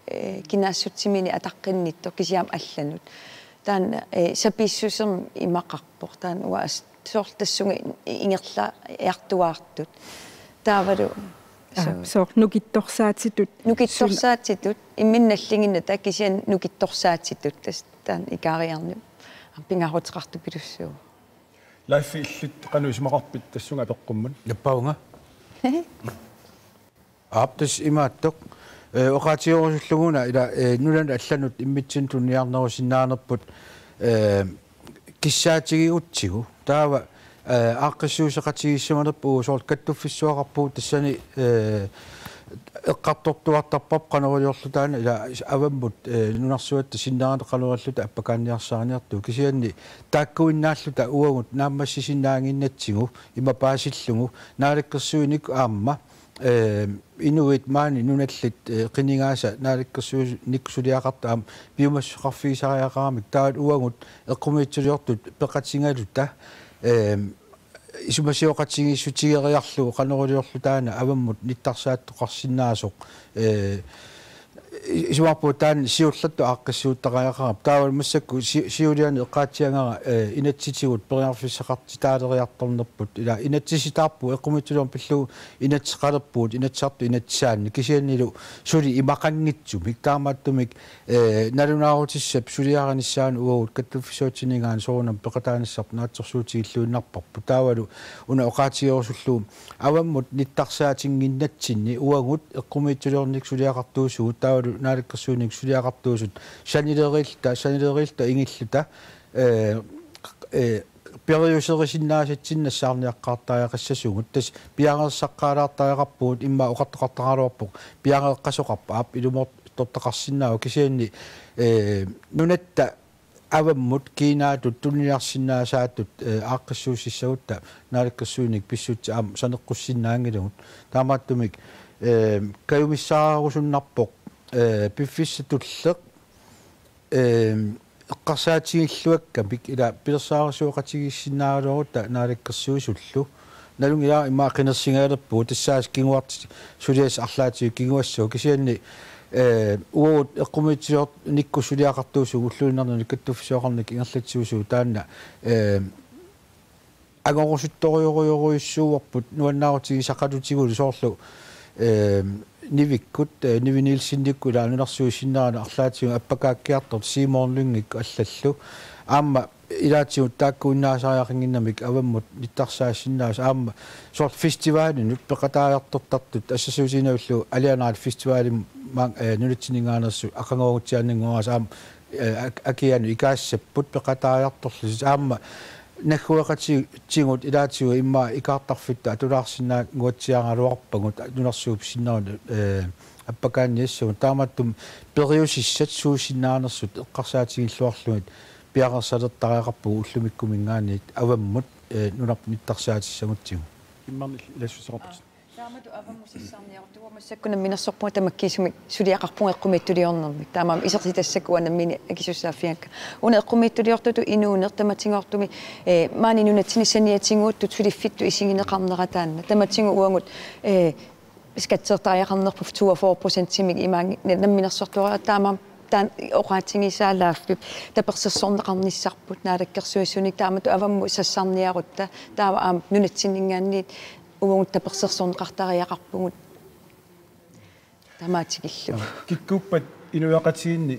eh, kinaassutsiminik ataqqinnittoq kisianni allanut. Taanna, eh, sapiissusermik imaqarpoq. Taanna uanga as-, soorlu tassunga ingerlaartuaartut. Taavalu, aa, so-, soorlu nukittorsaatitut. Nukittorsaatitut, imminut nalliginnata kisianni nukittorsaatitut, tassa taanna ikaariarnip pingaaruteqartupilussuuvoq. Leif, illit qanoq isumaqarpit tassunga apeqqummat? Nappaunga. Aap, tassa imaattoq, eh, oqaatigerusullugu una ila, eh, nunanut allanut immitsinnut tuniniarnerusinnaanerput, eh, kissaatigigutsigu. Taava, eh, aaqqissuusseqatigiissimanerput soorlu kattuffissuaqarpugut tassani, eh, eqqartortuartarparput qanoq iliorluta taanna ila avammut, eh, nunarsuatta sinneranik qanoq iliorluta appakaanniarsariniartugut. Kisianni taakkuinnaalluta uagut naammassisinnaannginnatsigu ima paasillugu naalakkersuinikkut aamma, eh, inuit maani nunallit, eh, qinigaasa naalakkersuinikkut suliaqartut aamma piumassuseqarfigisariaqaramik taava uagut eqqumiitsuliortut peqatigaluta, eh, isumasioqatigiissutigeriarlugu qanoq iliorluta taanna avammut nittarsaattoqarsinnaasoq, eh, i-, isumaqarpunga taanna siullertut aaqqissuuttariaqarami. Taava massakkut si-, siuliani eqqaatsiagara, eh, inatsisitigut periarfissaqartitaaleriartornerput. Ila inatsisitaarpugut, eqqumiitsuliorneq pillugu inatsiseqalerpugut, Inatsisartut inatsisaanni. Kisiannilu suli imaqanngitsumik, taamaattumik, eh, nalunaarutissap suliarinissaanut uagut kattuffissuatsinninngaanniit soorunami peqataanissarput naatsorsuutigilluinnarparput. Taavalu una oqaatigerusullugu avammut nittarsaatinnginnatsinni uagut eqqumiitsuliornikkut suliaqartuusugut, taavalu naalakkersuinikkut suliaqartuusut sanileriilluta, sanileriilluta ingilluta, eh, eh, periuserisinnaasatsinnut nassaarniaqqaartariaqassasugut. Tassa piareersaqqaalaartariaqarpugut, immaqa oqartoqartaraluarpoq piareeqqasoqarpoq, aap, ilumoortortaqarsinnaavoq, kisianni, eh, nunatta avammut kiinaatut tuniniarsinnaasaatut, eh, aaqqissuussissagutta naalakkersuinikkut pissutsit aamma saneqqussinnaanngilagut. Taamaattumik, eh, kajumissaarusunnarpoq, eh, piffissaq tulleq, eh, eqqarsaatigilluakkamik ila pilersaarusioqatigiissinnaagaluarutta naalakkersuisullu. Nalunngilara immaqa qinersigalerpugut, tassaasa kinguartitsisut suliassat arlaatigut kinguassooq, kisianni, eh, uagut eqqumiitsuliornikkut suliaqartuusugut ulluinnarni kattuffissuaqarnikkut ingerlatsisuusugut taanna, eh, angorusuttorujorujorujussuuarput nuannaarutigisaqalutigu soorlu, eh, Nivikkut, eh, Nivi Nielsenikkut ila nunarsuup sinnerani arlaatigut appakaakkiartortut Simon Lyngikkut allallu. Aamma ilaatigut taakkuinnaasariaqannginnamik avammut nittarsaassinnaasoq aamma soorlu festivalinut peqataajartortartut assersuutiginnavillugu Alianaat Festivalimut maanga, eh, nunatsinninngaanneersut aqaguagutsiaannanngoraasa aamma Eh, ak-, akianut ikaassapput peqataajartorlutik aamma naggueqatigut ilaatigut immaqa ikaartarfitta atulaarsinnaannguatsiaraluarpagut nunarsuup pissinnerunut, eh, appakaanniassagut taamaattumik periusissat suusinnaanersut eqqarsaatigilluarlugit piareersalertariaqarpugut ullumikkuminngaanniit avammut, eh, nunarput nittarsaatissagutsigu. Immaqa ilassuseqarputit. Taamatut avammut sassarniarutta uanga massakkut namminersorpunga tamakkiisumik suliaqarpunga eqqumiitsuliornermik. Taamaammat isertitassakka uanga nammineq akisussaaffigakka. Una eqqumiitsuliortutut inuuneq tamatigoortumik, eh, maani nunatsinni saniatigiguttut suliffittut isigineqarnera taanna. Tamatigut uagut, eh, skatsertariaqarnerput toogfyrre procentimik imaanngilaq namminersortuaraq taamaammat taanna oqaatigisaa Laaffip tapersersorneqarnissarput naalakkersuisunik taamatut avammut sassarniarutta taava aamma nunatsinninngaanniit uagut tapersersorneqartariaqarpugut tamaatigillu. Kikkuuppat inuiaqatigiinni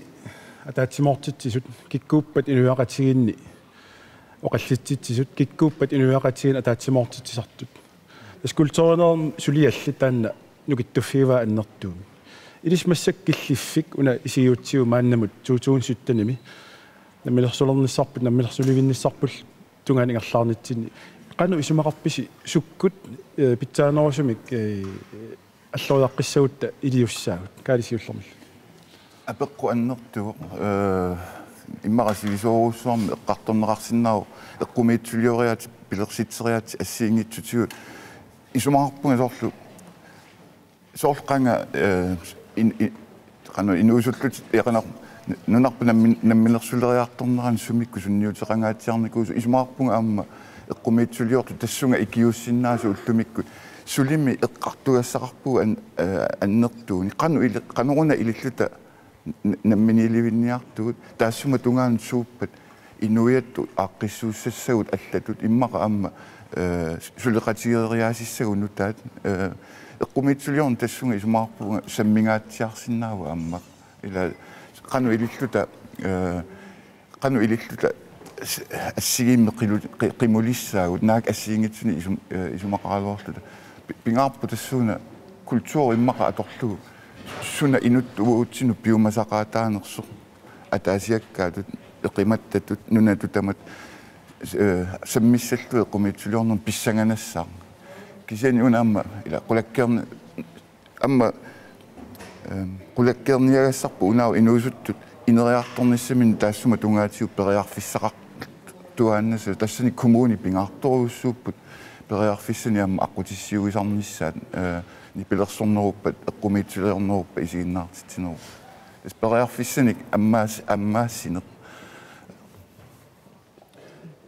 ataatsimoortitsisut, kikkuuppat inuiaqatigiinni oqallitsitsisut, kikkuuppat inuiaqatigiinni ataatsimoortitsisartut. Tassa kulturinermi suliallit taanna nukittuffigivaa annertuumik. Ilissi massakkut killiffik una isigiutsigu maannamut to tusind syttenimi namminersulernissarput, namminersulivinnissarput tungaanut ingerlaarnitsinni. Qanoq isumaqarpisi sukkut, eh, pitsaanerusumik, eh, alloriaqqissagutta iliussaagut? Kaali siullermik. Apeqqut annertuvoq, eh, immaqa sivisoorujussuarmik eqqartorneqarsinnaavoq eqqumiitsulioriaatsit, pilersitseriaatsit assigiinngitsutigut. Isumaqarpunga soorlu soorlu qanga, eh, in-, i-, qanoq inuusullutik, eh, qanoq nunarput nammin-, namminersuleriartornerani sumikkut sunniuteqangaatsiarnikuusoq isumaqarpunga aamma eqqumiitsuliortut tassunga ikiuussinnaasut ullumikkut sulimi eqqartugassaqarpugut an-, eh, annertuunik. Qanoq ili-, qanoruna ililluta n-, namminiilivinniartugut taassuma tungaanut suuppat inuiattut aaqqissuussassagut allatut immaqa aamma, eh, suleqatigeeriaasissagut nutaat, eh, eqqumiitsuliorneq tassunga isumaqarpunga sammingaatsiarsinnaavoq aamma. Ila qanoq ililluta, eh, qanoq ililluta s-, assigiimmik qilu-, qi-, qimulissaagut, naak assigiinngitsunik isum-, eh, isumaqaraluarluta. Pi-, pingaarpoq tassuuna kulturi immaqa atorlugu suna inuttut uagutsinnut piumasaqaataanersoq. Ataasiakkaatut, eqimattatut, nunatut tamatta, eh, sammissallugu eqqumiitsuliornermut pissanganassaaq. Kisianni una aamma ila qulakkeerni-, aamma, ehm, qulakkeerniagassarput unaavoq inuusuttut ineriartornissaminnik taassuma tungaatigut periarfissaqartuaannassasoq, tassani kommuni pingaartorujussuupput periarfissanik aamma aqqutissiuisarnissaat, eh, nipilersorneruppat, eqqumiitsuliorneruppat isiginnaartitsinerupput. Tassa periarfissanik ammaas-, ammaassineq.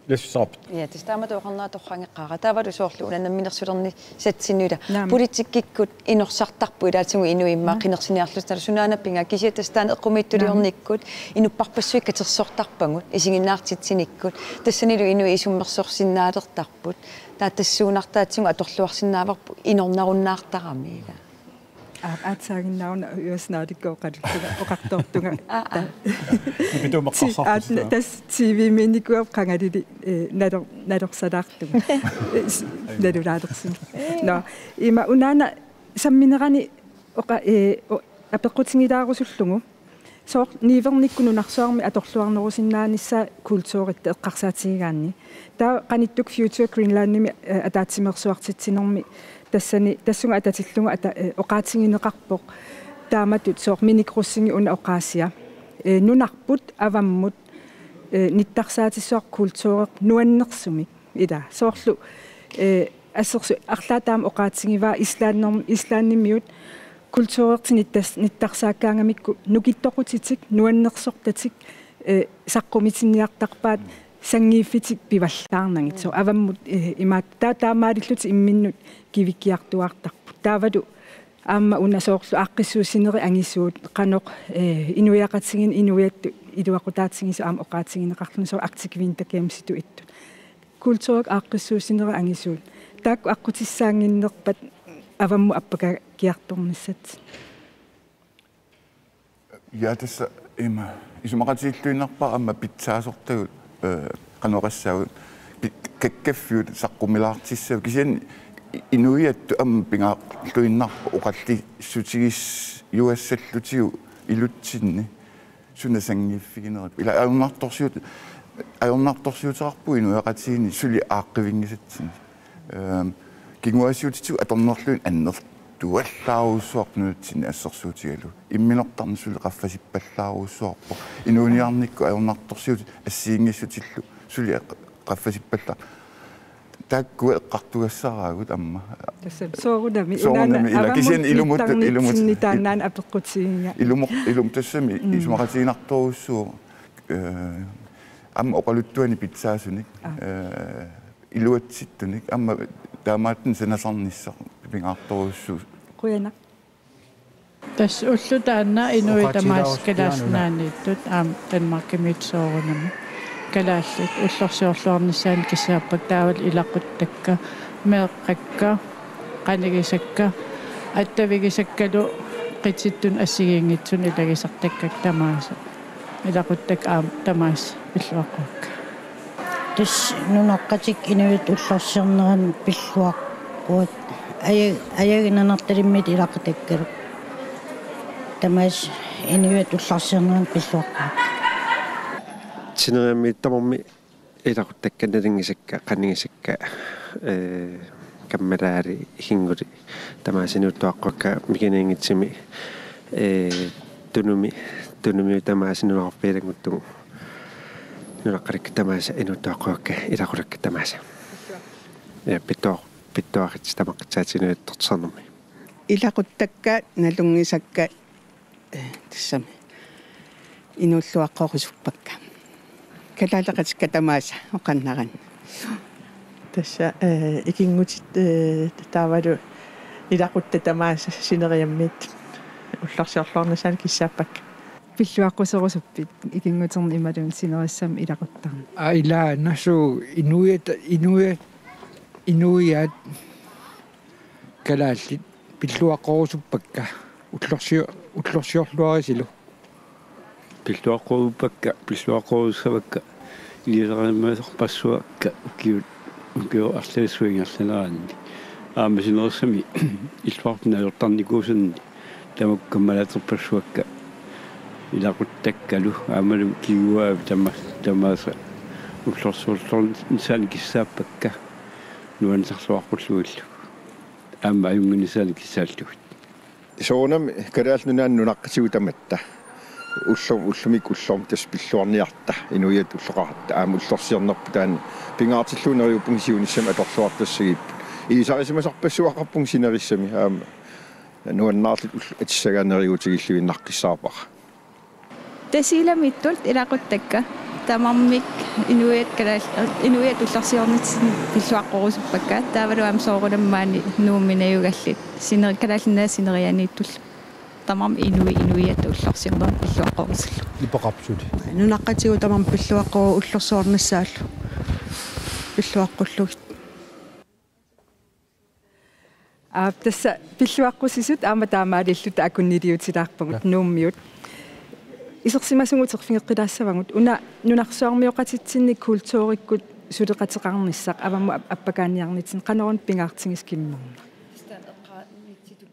Ilassuseqarpit? Ja, tassa taamatut oqarnera torrageqqaara. Taavalu soorlu una namminersulernissatsinnut ila. Naamik. Politikkikkut inorsartarput ilaatigut inuit immaqa qinersiniarlutik, taavalu sunaana pinga, kisianni tassa taanna eqqumiitsuliornikkut inuppassuit katersortarpagut isiginnaartitsinikkut. Tassanilu inuit isummersorsinnaalertarput. Taava tassuunartaatigut atorluarsinnaavarput inornarunnaartarami ila. Aa, aatsaaginnaruna uiusinaalikku oqaluttunga, oqartoortunga. Aa, aa. Ti-, aa, tassa T V-miinnikuuvoq qangalili, eh, nalor-, nalorsalaarlunga. Eh, s-, nalulaalersunga. Nå, ima unaana samminerani oqa-, eh, o-, apeqqutigilaarusullugu. Soorlu niuernikkut nunarsuarmi atorluarnerusinnaanissaa kulturitta eqqarsaatigigaanni. Taava qanittukkut Future Greenlandimi, eh, ataatsimeersuartitsinermi tassani, tassunga atatillugu ata-, eh, oqaatigineqarpoq. Taamatut soorlu Minik Rosingip una oqaasia. Eh, nunarput avammut, eh, nittarsaatissuaq kultureq nuannersumik. Ila, soorlu, eh, assersu-, arlaat taama oqaatigivaa Islandnerm-, Islandimiut kultureertik nittas-, nittarsaakkaangamikku nukittoqutitik, nuannersortatik, eh, saqqumitinniartarpaat sanngiiffitik pivallaarnagit. Soorlu avammut, eh, imaat taa-, taamaalillutik imminnut kivikkiartuaartarput. Taavalu aamma una soorlu aaqqissuussinerit angisuut, qanoq, eh, inuiaqatigiinni inuiattut iluaqutaatigisut aamma oqaatigineqarluni soorlu Arctic Winter Gamesitut ittut. Kulturikkut aaqqissuussinerit angisuut. Taakku aqqutissaannginnerpat avammut appakaagiartornissatsinnut. Ja, tassa ima isumaqatigiilluinnarpara aamma pitsaasortagut, eh, qanoq oqassaagut, pi-, kakkaffiup saqqumilaartissasoq. Kisianni i-, inuiattut aamma pingaarluinnarpoq oqallissutigis-, -juassallutigu ilutsinni. Suna sanngiiffiginerit. Ila ajornartorsiut-, ajornartorsiuteqarpugut inuiaqatigiinni suli aaqqivinngisatsinnik. Ehm, kinguaassiuutitigut atornerlugit annertuallaarujussuarput nunatsinni assersuutigalugu. Imminortarneq suli qaffasippallaarujussuarpoq. Inuuniarnikkut ajornartorsiutit assigiinngissutsillu suli qaffasippallaarput. Taakku eqqartugassaraagut aamma. Tassami soorunami. Soorunami, ila, kisianni ilumut-, ilumut-, taannaana apeqqutigiga. Ilumut-, ilumut tassami. Mm. Isumaqatiginartorujussuuvoq, eh, aamma oqaluttuanik pitsaasunik, aa, eh, iluatsittunik, aamma taamaattunik sanasarnissaq pingaartorujussuuvoq. Qujanaq. Tassa ulloq taanna inuit tamaasa kalaallit nunaanniittut aamma Danmarkimiittut soorunami kalaallit ullorsiorluarnissaannik kissaappakka, taavalu ilaquttakka, meeqqakka, qanigisakka, attavigisakkalu qitittunik assigiinngitsunik ilagisartakkakka tamaasa. Ilaquttakka aamma tamaasa pilluaqquakka. Tassa nunaqqatikka inuiaat ullorsiorneranni pilluaqquakka. Aja-, ajagaq Nanortalimmiit ilaqutakkalu. Tamaasa inuiaat ullorsiorneranni pilluaqquakka. Sineriammiit tamarmik ilaquttakka, nalunngisakka, qanigisakka, eh, kammalaali, ikinnguli tamaasa inuuttuaqqukka, mikiniinngitsumi, eh, Tunumi, Tunumi tamaasa nunaqarfiit ilannguttugut. Nunaqqatikka tamaasa inuuttuaqqukka, ilaqutakka tamaasa. Ja, pittuaq-, pittuaqit tamaqqitsaatiginerit torsernermi. Ilaquttakka, nalunngisakka, eh, tassami inuulluaqqorusuppakka. Kalaaleqatikka tamaasa oqarneranni. Tassa, eh, ikinngutit, eh, taavalu ilaquttat tamaasa sineriammiit ullorsiorluarnissaannik kissaappakka. Pilluaqquserusuppit ikinngutinni imaluunniit sinerissami ilaquttarni? Aa, ilaannasu inuiat, inuiat, inuiaat kalaallit pilluaqquserusuppakka ullorsio-, ullorsiorluarisilu. Pilluaqquserusuppakka, pilluaqquserusuppakka, iliuuseqarniarpassuakka ukiut, ukiut arlaatigut ingerlaneranni. Aamma sinerissami illoqarfiup najortarnikuusanni tamakku kammalaaterpassuakka, ilaquttakkalu aammalu kinguaavik tama-, tamaasa ullorsiorluarnissaannik kissaappakka nuannisarluaqqullugillu. Aamma ajunnginnissaannik kissaallugit. Soorunami Kalaallit Nunaanni nunaqqatigut tamatta. Ullor-, ullumikkut ullormut tassa pilluarniarta, inuiaat ulloqaratta, aamma ullorsiornerput taanna pingaartillugu neriuppunga siunissami atorluartassagipput. Ilisarisimasarpassuaqarpunga sinerissami, aamma nuannaarluta ullut atissagaat neriuutigilluinnaqqissaarpara. Tasiilamiittut ilaquttakka tamarmik inuiaat kalaal-, inuiaat ullorsiornitsinni pilluaqquserusuppakka, taavalu aamma soorunami maani Nuummi najugallit sineri-, Kalaallit Nunaata sinerianiittullu. Tamarmik inuit inuiaat ullorsiorneranni pilluaqquserusuppugut. Ipoqarput suli. Nunaqqatigut tamarmik pilluaqquserusupput ullorsiornissaallu. Pilluaqqullugit. Aap, tassa pilluaqqusisut aamma taamaalilluta akunniliutilaarpagut. Ja. Nuummiut. Isersimasumik uterfigeqqilaassavagut. Una nunarsuarmioqatitsinni kulturikkut suleqateqarnissaq avammut ap-, appakaaniarnitsinni qanoruna pingaartigisoq kingorna?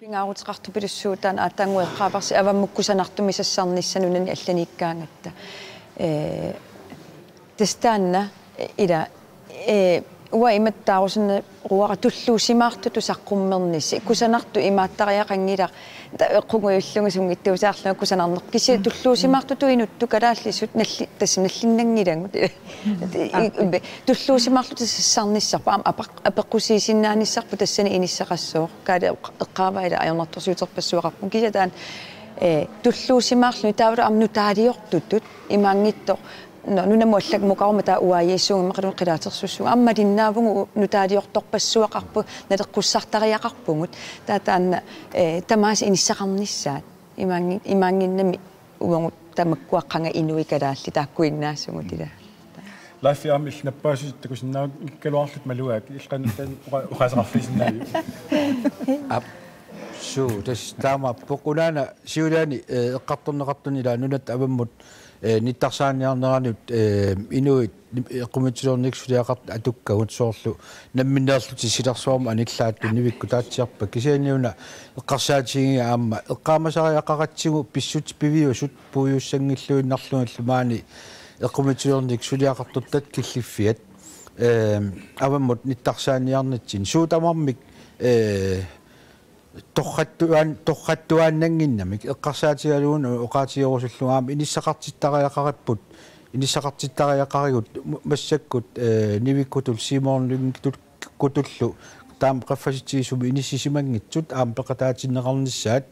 Pingaaruteqartupilussuuvoq taanna aatsaannguaq eqqaavarsi avammut kusanartumik sassarnissaq nunani allaniikkaangatta. Ee, tassa taanna, ila, ee, uanga imatut taarusunneruara tulluusimaartutut saqqummernissi. Kusanartut imaattariaqanngilaq, ta-, eqquguillugu sunngitsuusaarlunga kusanarnerput. Kisianni tulluusimaartutut inuttut kalaallisut nalli-, tassa nallinnanngilagut. I-, i-, tulluusimaarluta sassarnissarput, aamma apeq-, apeqqusiisinnaanissarput tassani inissaqassooq. Kaali eq-, eqqaavaa ila ajornartorsiuterpassuaqarpunga. Kisianni taanna, eh, tulluusimaarluni taavalu aamma nutaaliortutut imaanngitsoq, no, nunamut allakkat mukaruma taava uaajiissuugama imaluunniit qilaatersussuugama. Aamma malinnaavugut u-, nutaaliortorpassuaqarput, naleqqussartariaqarpugut. Taava taanna, eh, tamaasa inissaqarnissaat. Imaanngi-, imaannginnami uagut tamakkua qanga inuit kalaallit taakkuinnaasugut ila. Leif, aamma illit nappaassuseq takusinnaanngikkaluarlutit malugaak, illit qanoq taanna oqa-, oqaaseqarfigisinnaaviuk? Aap. Suu, tassa taamaappoq. Unaana siuliani, eh, eqqartorneqartuni ila nunatta avammut Ee, nittarsaaniarneranut, ee, inuit eqqumiitsuliornikkut suliaqartut atukkagut soorlu namminneerlutik silarsuarmut anillaattut nivikkutaatsiarput, kisianni una eqqarsaatigiga aamma eqqaamasariaqaratsigu pissutsit piviusut puiussanngilluinnarlugillu maani eqqumiitsuliornikkut suliaqartortat killiffiat, ee, avammut nittarsaaniarnitsinni suut tamarmik, ee, torrattuaan-, torrattuaannannginnamik eqqarsaatigalugu oqaatigerusullunga aamma inissaqartittariaqaripput, inissaqartittariaqarigut mu-, massakkut, ee, nivikkutullu Simon Lyngtut-, kutullu taama qaffasitsigisumik inissisimanngitsut aamma peqataatinneqarnissaat,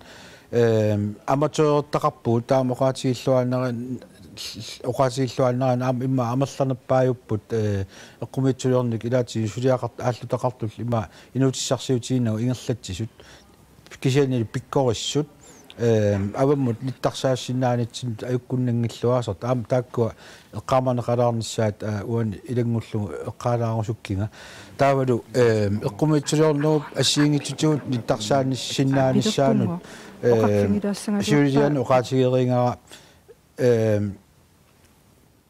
ee, amatøreertaqarpugut taama oqaatigilluaannarani, oqaatigilluaannarani aamma immaqa amerlanerpaajupput, ee, eqqumiitsuliornikkut ilaatigut suliaqart-, aallutaqartullu ima inuutissarsiutiginagu ingerlatsisut, kisiannili pikkorissut, ee, avammut nittarsaassinnaanitsinnut ajukkunnanngilluinnartartut aamma taakkua eqqaamaneqalaarnissaat, aa, uani ilanngullugu eqqaalaarusukkiga. Taavalu, ee, eqqumiitsuliornerup assigiinngitsutigut nittarsaanissinnaanissaanut, ee, siuliani oqaatigereerigara, ee,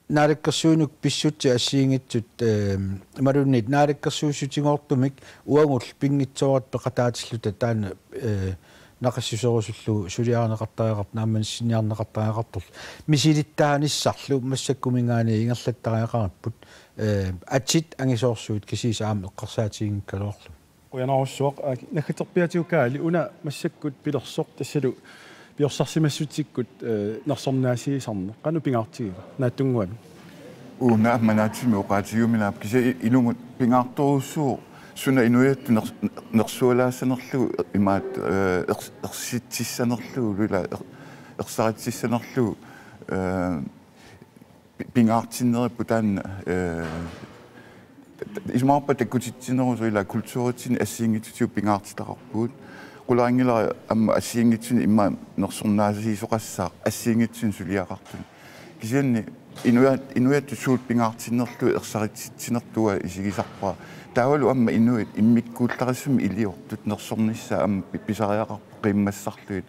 naalakkersuinermut pissutsit assigiinngitsut, ee, imaluunniit naalakkersuissutigoortumik uagullu pinngitsooratik peqataatilluta taanna, ee, naqissuserusullugu suliarineqartariaqartoq naammassiiniarneqartariaqartorlu misilittaanissarlu massakkumiigaanniit ingerlattariaqaripput, ee, atit angisoorsuit kisiisa aamma eqqarsaatiginngikkaluarlugit. Qujanarsuaq, aa, naggaterpiaatigut Kaali, una massakkut pilersoq tassalu piorsarsimassutsikkut, ee, nersornaasiisarneq qanoq pingaartigiva naatsunnguamik? Una aamma naatsumik oqaatigigamiuk kisianni i-, ilumut pingaartorujussuuvoq suna inuiattut ner-, nersualaassanerlugu imaattoq, ee, ers-, ersitsissanerlugu, ila er-, ersaritsissanerlugu, ee, pi-, pingaartinnerippoq taanna, ee, isumaqarpunga takkutitsinerusoq ila kulturitsinni assigiinngitsutigut pingaartitaqarpugut. Qularinngilara aamma assigiinngitsunik immaqa nersornaasiisoqassaaq assigiinngitsunik suliaqartunik. Kisianni inuiat-, inuiattut suut pingaartinnerlugu ersaritsitsinertut isigisarpara. Taavalu aamma inuit immikkuullarissamik iliortut nersornissaat aamma pi-, pisariaqarput qiimmassarlugit,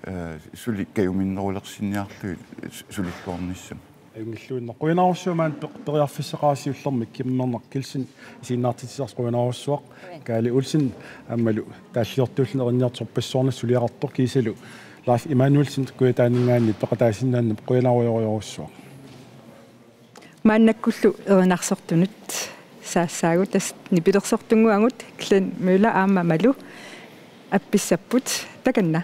ee, suli kajuminnerulersinniarlugit su-, sulilluarnissamut. Ajunngilluinnarpoq. Qujanarsuaq maani pe-, periarfissaqarama siullermik Kimmerneq Kielsen isiginnaartitsisarsi, qujanarsuaq. Kaali Olsen aammalu taalliortuulluni erinniartut sorpassuarnissaq suliaqartoq kiisalu Leif Emanuelsen Kujataaninngaanniit peqataasinnaanera qujanarujorujussuaq. Maannakkullu erinarsortunut saassaagut, tassa nipilersortunnguagut Glenn Møller aamma Malu Appissapput, takanna.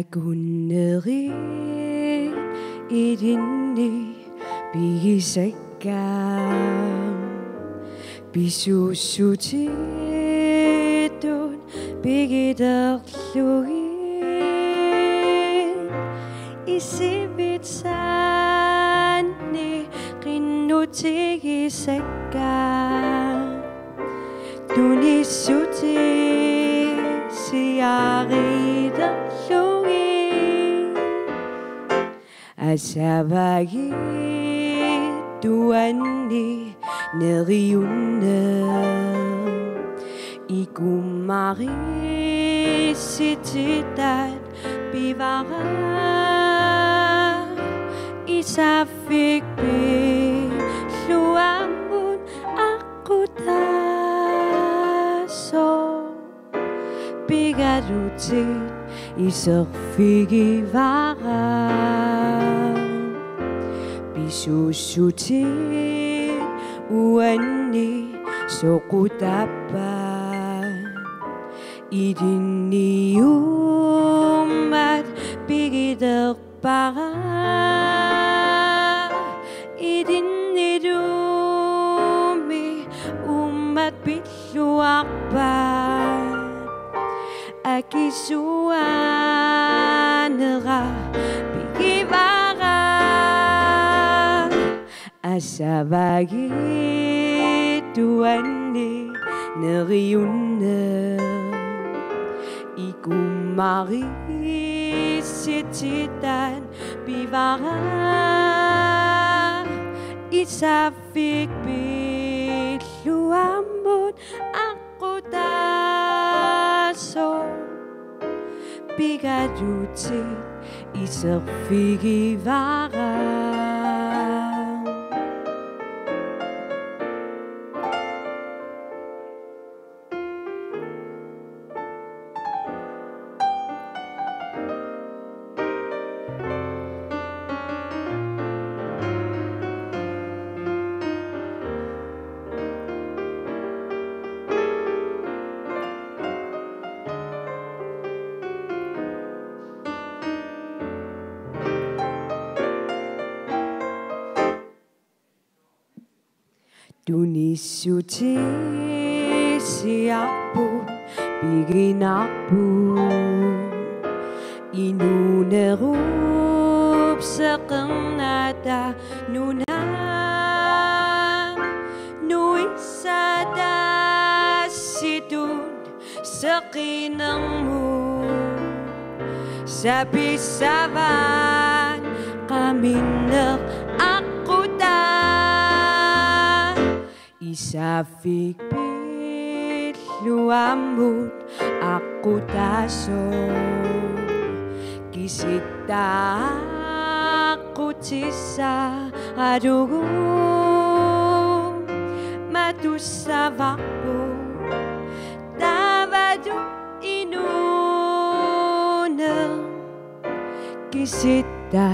Akunneri ilinni pigisakka pisuussutitut pigilerlugit isivitsaanni qinnutigisakka tunissutisserilerlugit asavagittuanni neriunneq ikummarissititat pivara isaffik pilluammut aqqutaasoq pigalutit iserfigivara. Pisuussutit uanni soqutappat ilinni uummat pigilerpara. Ilinnilumi uummat pilluarpat akisuaanera pigivara. Asavagittuanni neriunneq Kummarissitsitat pivara, isaffik pilluammut aqqutaasoq pigalutit iserfigivara. Tunissutisiarput piginarput inuunerup seqernaata nuna nuissatassitut seqinermut sapissavat qaminneq aqqutaa isaffik pilluammut aqqutaasoq kisitta aqqutissaralugu matussavarput taavalu inuuneq kisitta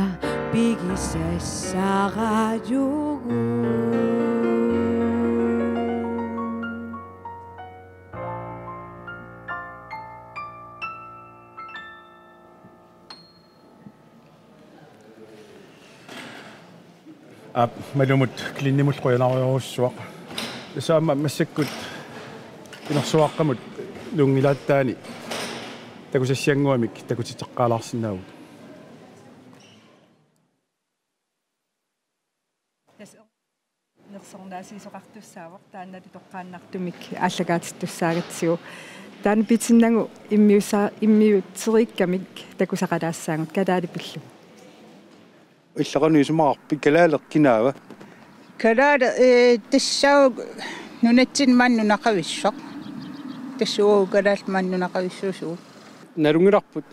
pigisassaralugu. Aap, Malumut Glenimut qujanarujussuaq. Tassa aamma massakkut Inersuaqqamut Nuunngilaattaani takusassiannguamik takutitseqqaalaarsinnaavugut. Tassa nersornaasiisoqartussaavoq, taannali toqqaannartumik aallakaatittussaagatsigu. Taanna pitinnagu immiussa-, immiutseriikkamik takusaqalaassaagut, kalaallit pillugit. Illaqanu isumaqarpit, kalaaleq kinaava? Kalaaleq, ee, tassaavoq nunatsinni maani nunaqavissoq. Tassa uagut kalaallit maani nunaqavissuusugut. Nalunngilarput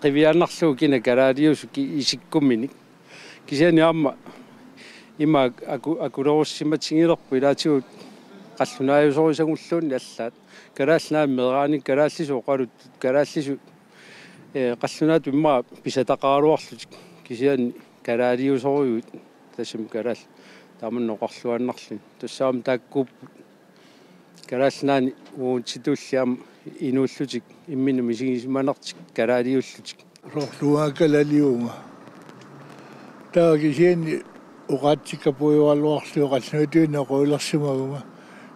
qiviaannarlugu kina kalaaliusoq ki-, isikkuminik. Kisianni aamma ima aku-, akulerussimatigilerput ilaatigut qallunaajusorisagulluunniit allaat. Kalaallit Nunaanni meeraanik kalaallisut oqaluttut, kalaallisut, ee, qallunaatut immaqa pisataqaraluarlutik. Kisianni kalaaliusorujuit tassami kalaallit tamanna oqarluaannarluni. Tassa aamma taakkuupput Kalaallit Nunaanni uagutsitulli aamma inuullutik imminnut misigisimanertik kalaaliullutik. Soorlu uanga kalaaliuvunga. Taava kisianni oqaatsikka puigooraluarlugit qallunaatuinnaq oqalulersimaguma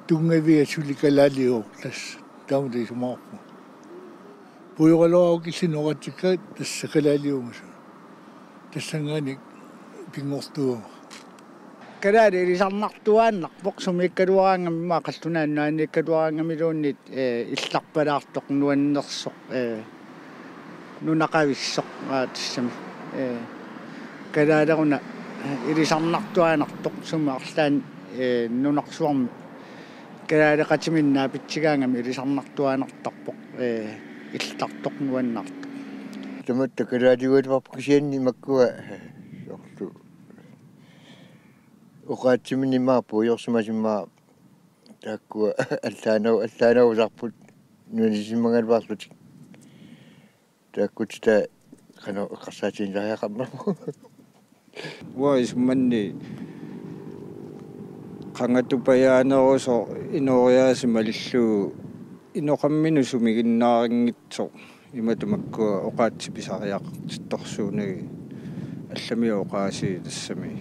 tunngaviga suli kalaaliuvoq tassa. Taama isumaqarpunga. Puigooraluarukilluunniit oqaatsikka tassa kalaaliuvunga suli. Tassanngaanniit pinngortuugama. Kalaaleq ilisarnartuaannarpoq sumiikkaluaraangamik, immaqa Qallunaat Nunaanniikkaluaraangamiluunniit, ee, illarpalaartoq nuannersoq, ee, nunaqavissoq, aa, tassami. Ee, kalaaleq una ilisarnartuaannartoq sumi arlaanni, ee, nunarsuarmi kalaaleqatiminnik naapitsigaangamik ilisarnartuaannartarpoq, ee, illartoq nuannaartoq. Tamatta kalaaliugaluarput kisianni makkua soorlu oqaatsiminnik immaqa puiorsimasut immaqa taakkua allaanau-, allaanausarput nuannisimagaluarlutik. Taakkua tassa qanoq eqqarsaatigisariaqarnermut. Uanga isumanni qangatupajaanerusoq inooriaasiit malillugu inoqamminut sumiginnaarinngitsoq imatut makkua oqaatsit pisariaqartittorsuunagit, allamiut oqaasii tassami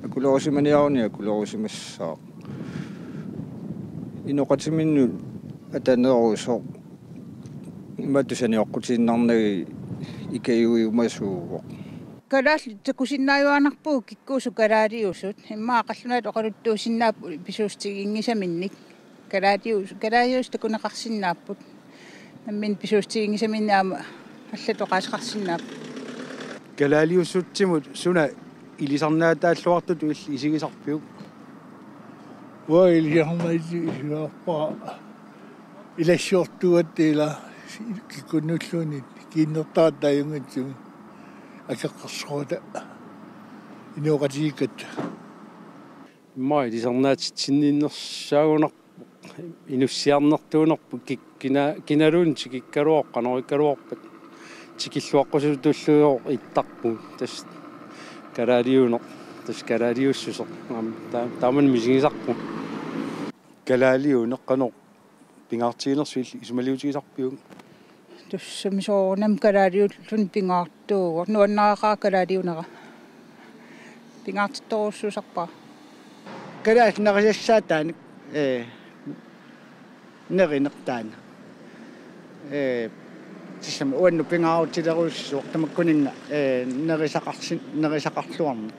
akulerusimaniaruni akulerusimassaaq. Inoqatiminnut atanerusoq imatut saniorqutiinnarnagit ikajuiumasuuvoq. Kalaallit takusinnaajuaannarpugut kikkuusut kalaaliusut. Immaqa qallunaatut oqaluttuusinnaapput pisuussutiginngisaminnik. Kalaalius-, kalaaliusut takuneqarsinnaapput. Nammineq pisuussutiginngisaminnik aamma allatut oqaaseqarsinnaapput. Kalaaliussutsimut suna ilisarnaataalluartutut illit isigisarpiuk? Uanga ilisarnaatitut isigisarpara. Ilassiortuugatta ila kikkunnulluunniit kiinnertaata ajunngitsumik akeqqersorata inooqatigiikkatta. Immaqa ilisarnaatitsinniinnersaagunarpoq, inussiarnertuunerput kik-, kina-, kinaluunniit tikikkaluarpat, qanorikkaluarpat, tikilluaqqusutulluunniit ittarpugut, tassa kalaaliuneq, tassa kalaaliussuseq. Aamma taa-, taamani misigisarpugut. Kalaaliuneq qanoq pingaartiginersoq illit isumaliutigisarpiuk? Tassami soorunami kalaaliulluni pingaartuuvoq. Nuannaraqaaq kalaaliunera. Pingaartittorujussuusarpara. Kalaallit nerisassaataannik, ee, nerineq taanna. Ee, tassami uannut pingaarutilerujussuuvoq tamakkuninnga, ee, nerisaqarsin-, nerisaqarluarneq.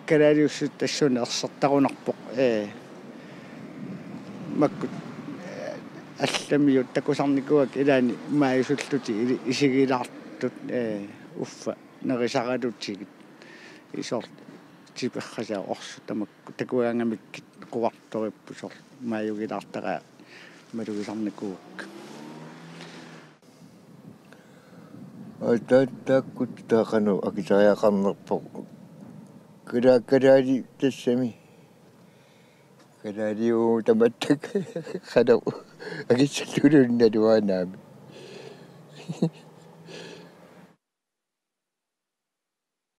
Kalaaliussutut tassuuna ersertarunarpoq, ee, makkut, ee, allamiut takusarnikuuakka ilaanni maajusullutik ili-, isigilaartut, ee, uffa nerisaralutigit. Isorl tiperrasa orsut tamakku takugaangamikkit quartoripput, soorlu maajugilaartaraa malugisarnikuuakka. Aa, taa-, taakkua taava qanoq akisariaqarnerpoq. Kala-, kalaali tassami. Kalaaliuvoq tamatta qanoq akissalluunniit naluara naamik.